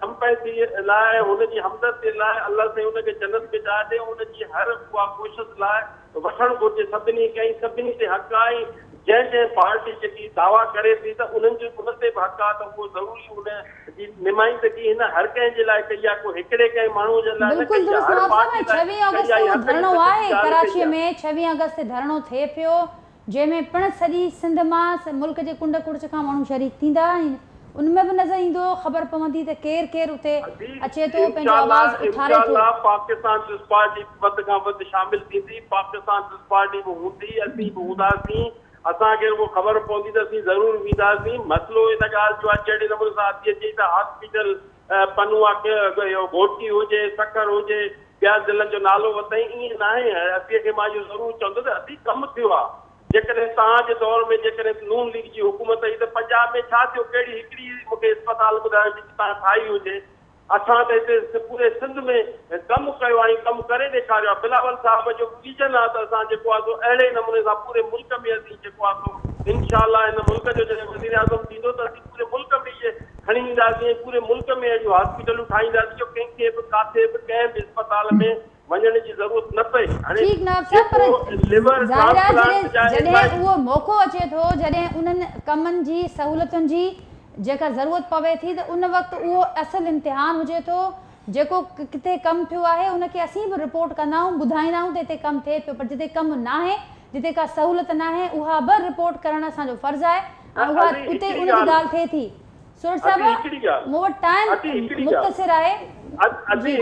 سمپئٿي لاء هن جي همدردي لاء الله سائين ان کي جنت ۾ جاء ڏي ان جي هر اها ڪوشش لاء وٺڻ گهرجي سڀني کي ۽ سڀني تي حق آهي ۽ جنهن جنهن پارٽي جيڪي دعويٰ ڪري ٿي ته انهن جو انهن تي به حق آهي ته اهو ضروري ان جي نمائندگي هن هر ڪنهن جي لاء ڪئي آهي ڪو هڪڙي ڪنهن ماڻهو جي لاء نه بلڪل ڪئي آهي درست هر نواب صاحب پارٽي ۽ لاء ڇويهه ڪئي آگسٽ تي آهي اهو هر ڪنهن ڌرڻو سچ جي آهي ڳالهه ڪئي ڪراچيء آهي. ۾ ڇويهه آگسٽ تي ڌرڻو ٿئي پيو جنهن ۾ پڻ سڄي سنڌ مان ملڪ جي ڪنڊ ڪڙڇ کان ماڻهو شريڪ ٿيندا ۽ ان ۾ به نظر ايندو خبر پوندي ته ڪير ڪير اتي ادي اچي ٿو پنهنجو انشاء آواز الله اٿاري انشاء ٿو. الله پاڪستان پيپلز پارٽي به وڌ کان وڌ شامل ٿيندي پاڪستان پيپلز پارٽي به هوندي اسين به هونداسين اسان کي رڳو خبر پوندي ته اسين ضرور وينداسين مسئلو ان ڳالهه جو آهي جهڙي نموني سان ادي چئي ته هاسپيٽل پنو اهو گهوٽڪي هجي سکر هجي ٻيا ضلعن جو نالو ورتائين ائين ناهي ادي کي مان اهو ضرور چوندس ته ادي ڪم ٿيو آهي جيڪڏهن توهان جي دور ۾ جيڪڏهن نون ليگ جي حڪومت هئي ته پنجاب ۾ ڇا ٿيو ڪهڙي هڪڙي مون کي اسپتال ٻڌايو جيڪي توهان ٺاهي هجي اسان ته هتي پوري سنڌ ۾ ڪم ڪيو آهي ۽ ڪم ڪري ڏيکاريو آهي بلاول صاحب جو به ويزن آهي ته اسان جيڪو آهي سو اهڙي نموني سان پوري ملڪ ۾ اسين جيڪو آهي سو انشاء الله هن ملڪ جو جڏهن وزيراعظم ٿيندو ته اسين پوري ملڪ ۾ اهي کڻي اينداسين ۽ پوري ملڪ ۾ اهڙيون هاسپيٽلون ٺاهينداسين جو ڪنهن کي به ڪاٿي به ڪنهن به اسپتال ۾ وڃڻ جي ضرورت نه پئي. هاڻي ٺيڪ نواب صاحب پر جيڪو ليور ظاهر آهي جڏهن ٽرانسپلانٽ جا جڏهن ايس I اهو موقعو اچي ٿو جڏهن انهن ڪمن جي سهولتن جي جيڪا ضرورت پوي ٿي ته ان وقت اهو اصل امتحان هجي ٿو جيڪو ڪٿي ڪم ٿيو آهي ان کي اسين به رپورٽ ڪندا آهيون ٻڌائيندا آهيون ته هتي ڪم ٿئي پيو پر جتي ڪم ناهي جتي ڪا سهولت ناهي اها به رپورٽ ڪرڻ اسان جو فرض آهي ۽ اها اتي ان جي ڳالهه ٿئي ٿي. سورٺ صاحب مون وٽ ٽائيم مختصر آهي. جي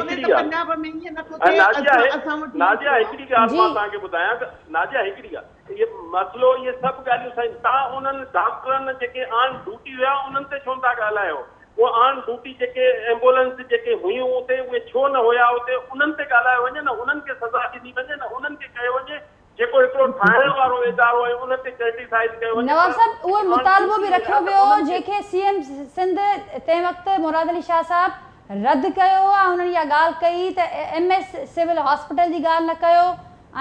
ناديه هڪڙي ڳالهه مان توهان کي ٻڌايان ته ناديه هڪڙي ڳالهه اهي مسئلو اهي سڀ ڳالهيون سائين توهان انهن ڊاڪٽرن جيڪي آن ڊيوٽي هيا انهن تي ڇو نٿا ڳالهايو اهي آن ڊيوٽي جيڪي ايمبولنس جيڪي هيون اتي اهي ڇو نه هيا اتي انهن تي ڳالهايو وڃي نه انهن کي سزا ڏني وڃي نه انهن کي ڪيو وڃي جيڪو هڪڙو ٺاهڻ وارو ادارو آهي ان تي ڪرٽيسائيز ڪيو وڃي نواب پر صاحب اهو جيڪي آن مطالبو ڊيوٽي به هيا رکيو ته ويو هو انهن کي جنهن کي سي ايم سنڌ تنهن وقت مراد علي شاهه صاحب رد ڪيو هو ۽ انهن اها ڳالهه ڪئي ته ايم ايس سول هاسپيٽل جي ڳالهه نه ڪيو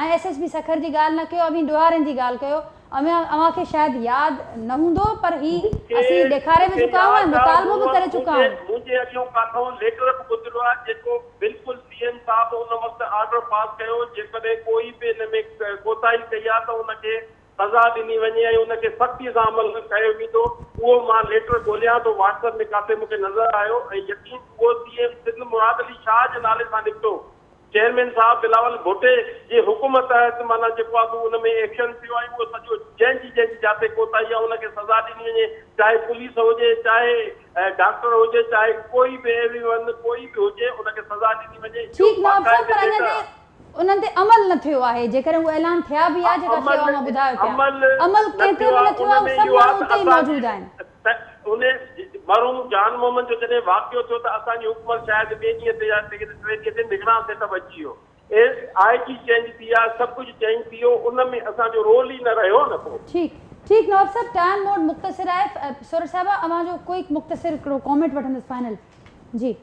۽ ايس ايس پي سکر جي ڳالهه نه ڪيو اوهين ڏوهارين جي ڳالهه ڪيو اوهان اوهان کي شايد ياد نه هوندو پر هي مونکي اسين ڏيکاري به مونکي چڪا آهيون ۽ ياد آ مطالبو به مون ڪري چڪا منهنجي آهيون. منهنجي اڳيون ڪاٿئون ليٽر به گذريو آ جيڪو بلڪل سي ايم صاحب ان وقت آرڊر پاس ڪيو جيڪڏهن ڪوئي به ان ۾ ڪوتاهي ڪئي آ ته ان کي سزا ڏني وڃي ۽ ان کي سختي سان عمل ڪيو ويندو اهو مان ليٽر ڳوليان ٿو واٽس اپ ۾ ڪاٿي مونکي نظر آيو ۽ يقين اهو سي ايم سنڌ مراد علي شاهه جي نالي سان نڪتو چيئرمين صاحب بلاول ڀٽي جي حڪم تحت معنيٰ جيڪو آ سو ان ۾ ايڪشن ٿيو ۽ اهو سڄو جنهن جي جنهن جي جاتي ڪوتاهي آ ان کي سزا ڏني وڃي چاهي پوليس هجي چاهي ڊاڪٽر هجي چاهي ڪوئي به ايوي ون ڪوئي به هجي ان کي سزا ڏني وڃي اهو ٺيڪ نواب صاحب باقاعدي پر اڃا ليٽر آ. تائين انهن تي عمل نه ٿيو آهي جيڪڏهن اهي اعلان ٿيا به آ جيڪا شيء عمل اوهان ٻڌايو پيا عمل عمل نه ڪنهن تي ٿيو به آ نه ٿيو ان آ اهي ۾ سڀ اهو آ ماڻهو ته اتي ئي اسان موجود آهن. ته ان مرحوم جان محمد جو جڏهن واقعو ٿيو ته اسان جي حڪومت شايد ٻئي ڏينهن تي يا ٽئين ڏينهن تي نگران سيٽ اپ اچي ويو. اي آء جي چينج ٿي ويا، سڀ ڪجهه چينج ٿي ويو، ان ۾ اسان جو رول ئي نه رهيو نه پوء. ٺيڪ ٺيڪ نواب صاحب ٽائيم موڊ مختصر آهي سورٺ صاحبه اوهان جو ڪوئي مختصر هڪڙو ڪامينٽ وٺندس فائنل جي.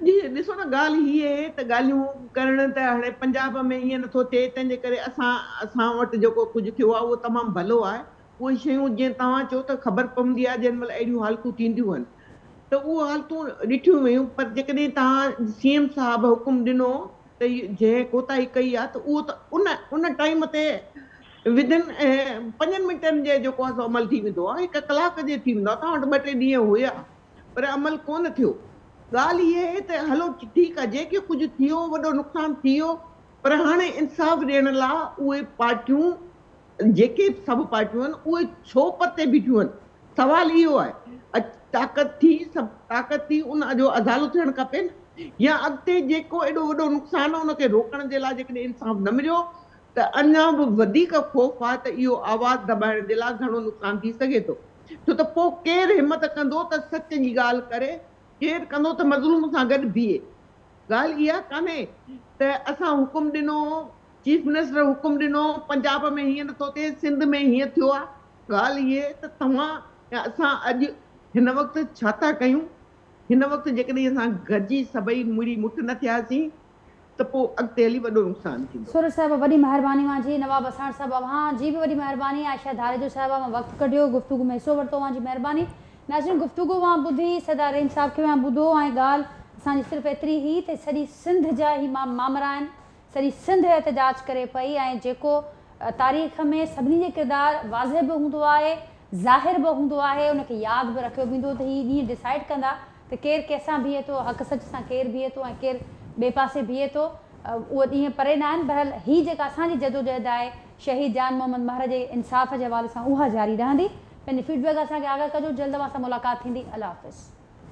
جي ڏسو نه ڳالهه هي آهي ته ڳالهيون ڪرڻ ته هاڻي پنجاب ۾ ائين نٿو ٿئي تنهن جي ڪري اسان اسان وٽ جيڪو ڪجهه ٿيو آهي اهو تمام ڀلو آهي اهي شيون جيئن توهان چئو ته خبر پوندي آهي جنهن مهل اهڙيون حالتون ٿينديون آهن ته اهو حالتون ڏٺيون ويون پر جيڪڏهن توهان سي ايم صاحب حڪم ڏنو ته جنهن ڪوتاهي ڪئي آهي ته اهو ته ان ان ٽائيم تي ودن پنجن منٽن جي جيڪو آهي سو عمل ٿي ويندو آهي هڪ ڪلاڪ جي ٿي ويندو آهي توهان وٽ ٻه ٽي ڏينهن هيا پر عمل ڪونه ٿيو ڳالهه هيء آهي ته هلو ٺيڪ آهي جيڪي ڪجهه ٿيو وڏو نقصان ٿي ويو پر هاڻي انصاف ڏيڻ لاء اهي پارٽيون جيڪي به سڀ پارٽيون آهن اهي ڇو پرتي بيٺيون آهن؟ سوال اهو آهي. اڄ طاقت ٿي سڀ طاقت ٿي ان جو ازالو ٿيڻ کپي نه يا اڳتي جيڪو ايڏو وڏو نقصان آهي ان کي روڪڻ جي لاء جيڪڏهن انصاف نه مليو ته اڃا به وڌيڪ خوف آهي ته اهو آواز دٻائڻ جي لاء گهڻو نقصان ٿي سگهي ٿو ڇو ته پوء ڪير همت ڪندو ته سچ جي ڳالهه ڪري ڪير ڪندو ته مظلوم سان گڏ بيهي ڳالهه اها ڪانهي ته اسان حڪم ڏنو چيف منسٽر حڪم ڏنو پنجاب ۾ هيئن نٿو ٿئي سنڌ ۾ هيئن ٿيو آهي ڳالهه هيء ته توهان يا اسان اڄ هن وقت ڇا ٿا ڪيون هن وقت جيڪڏهن اسان گڏجي سڀئي مڙي مٺ نه ٿياسين ته پوء اڳتي هلي وڏو نقصان ٿيندو. سورٺ صاحب وڏي مهرباني اوهان جي نواب وساڻ صاحب اوهان جي به وڏي مهرباني عائشه ڌاريجو صاحبه اوهان وقت ڪڍيو گفتگو ۾ حصو ورتو اوهان جي مهرباني ناظرين گفتگو اوهان ٻڌي سردار رحيم صاحب کي اوهان ٻڌو ۽ ڳالهه اسان جي صرف ايتري هئي ته سڄي سنڌ جا هي مامرا آهن سڄي سنڌ احتجاج ڪري پئي ۽ جيڪو تاريخ ۾ سڀني جي ڪردار واضح به هوندو آهي ظاهر به هوندو آهي ان کي ياد به رکيو ويندو ته هي ڏينهن ڊسائيڊ ڪندا ته ڪير ڪنهن سان بيهي ٿو حق سچ سان ڪير بيهي ٿو ۽ ڪير ٻئي پاسي بيهي ٿو اهي ڏينهن پري نه آهن بهرحال هي جيڪا اسان جي جدوجهد آهي شهيد جان محمد مهر جي انصاف جي حوالي سان اها جاري رهندي پنهنجي فيڊ بيڪ اسان کي آگاهه ڪجو جلد اوهان سان ملاقات ٿيندي الله حافظ.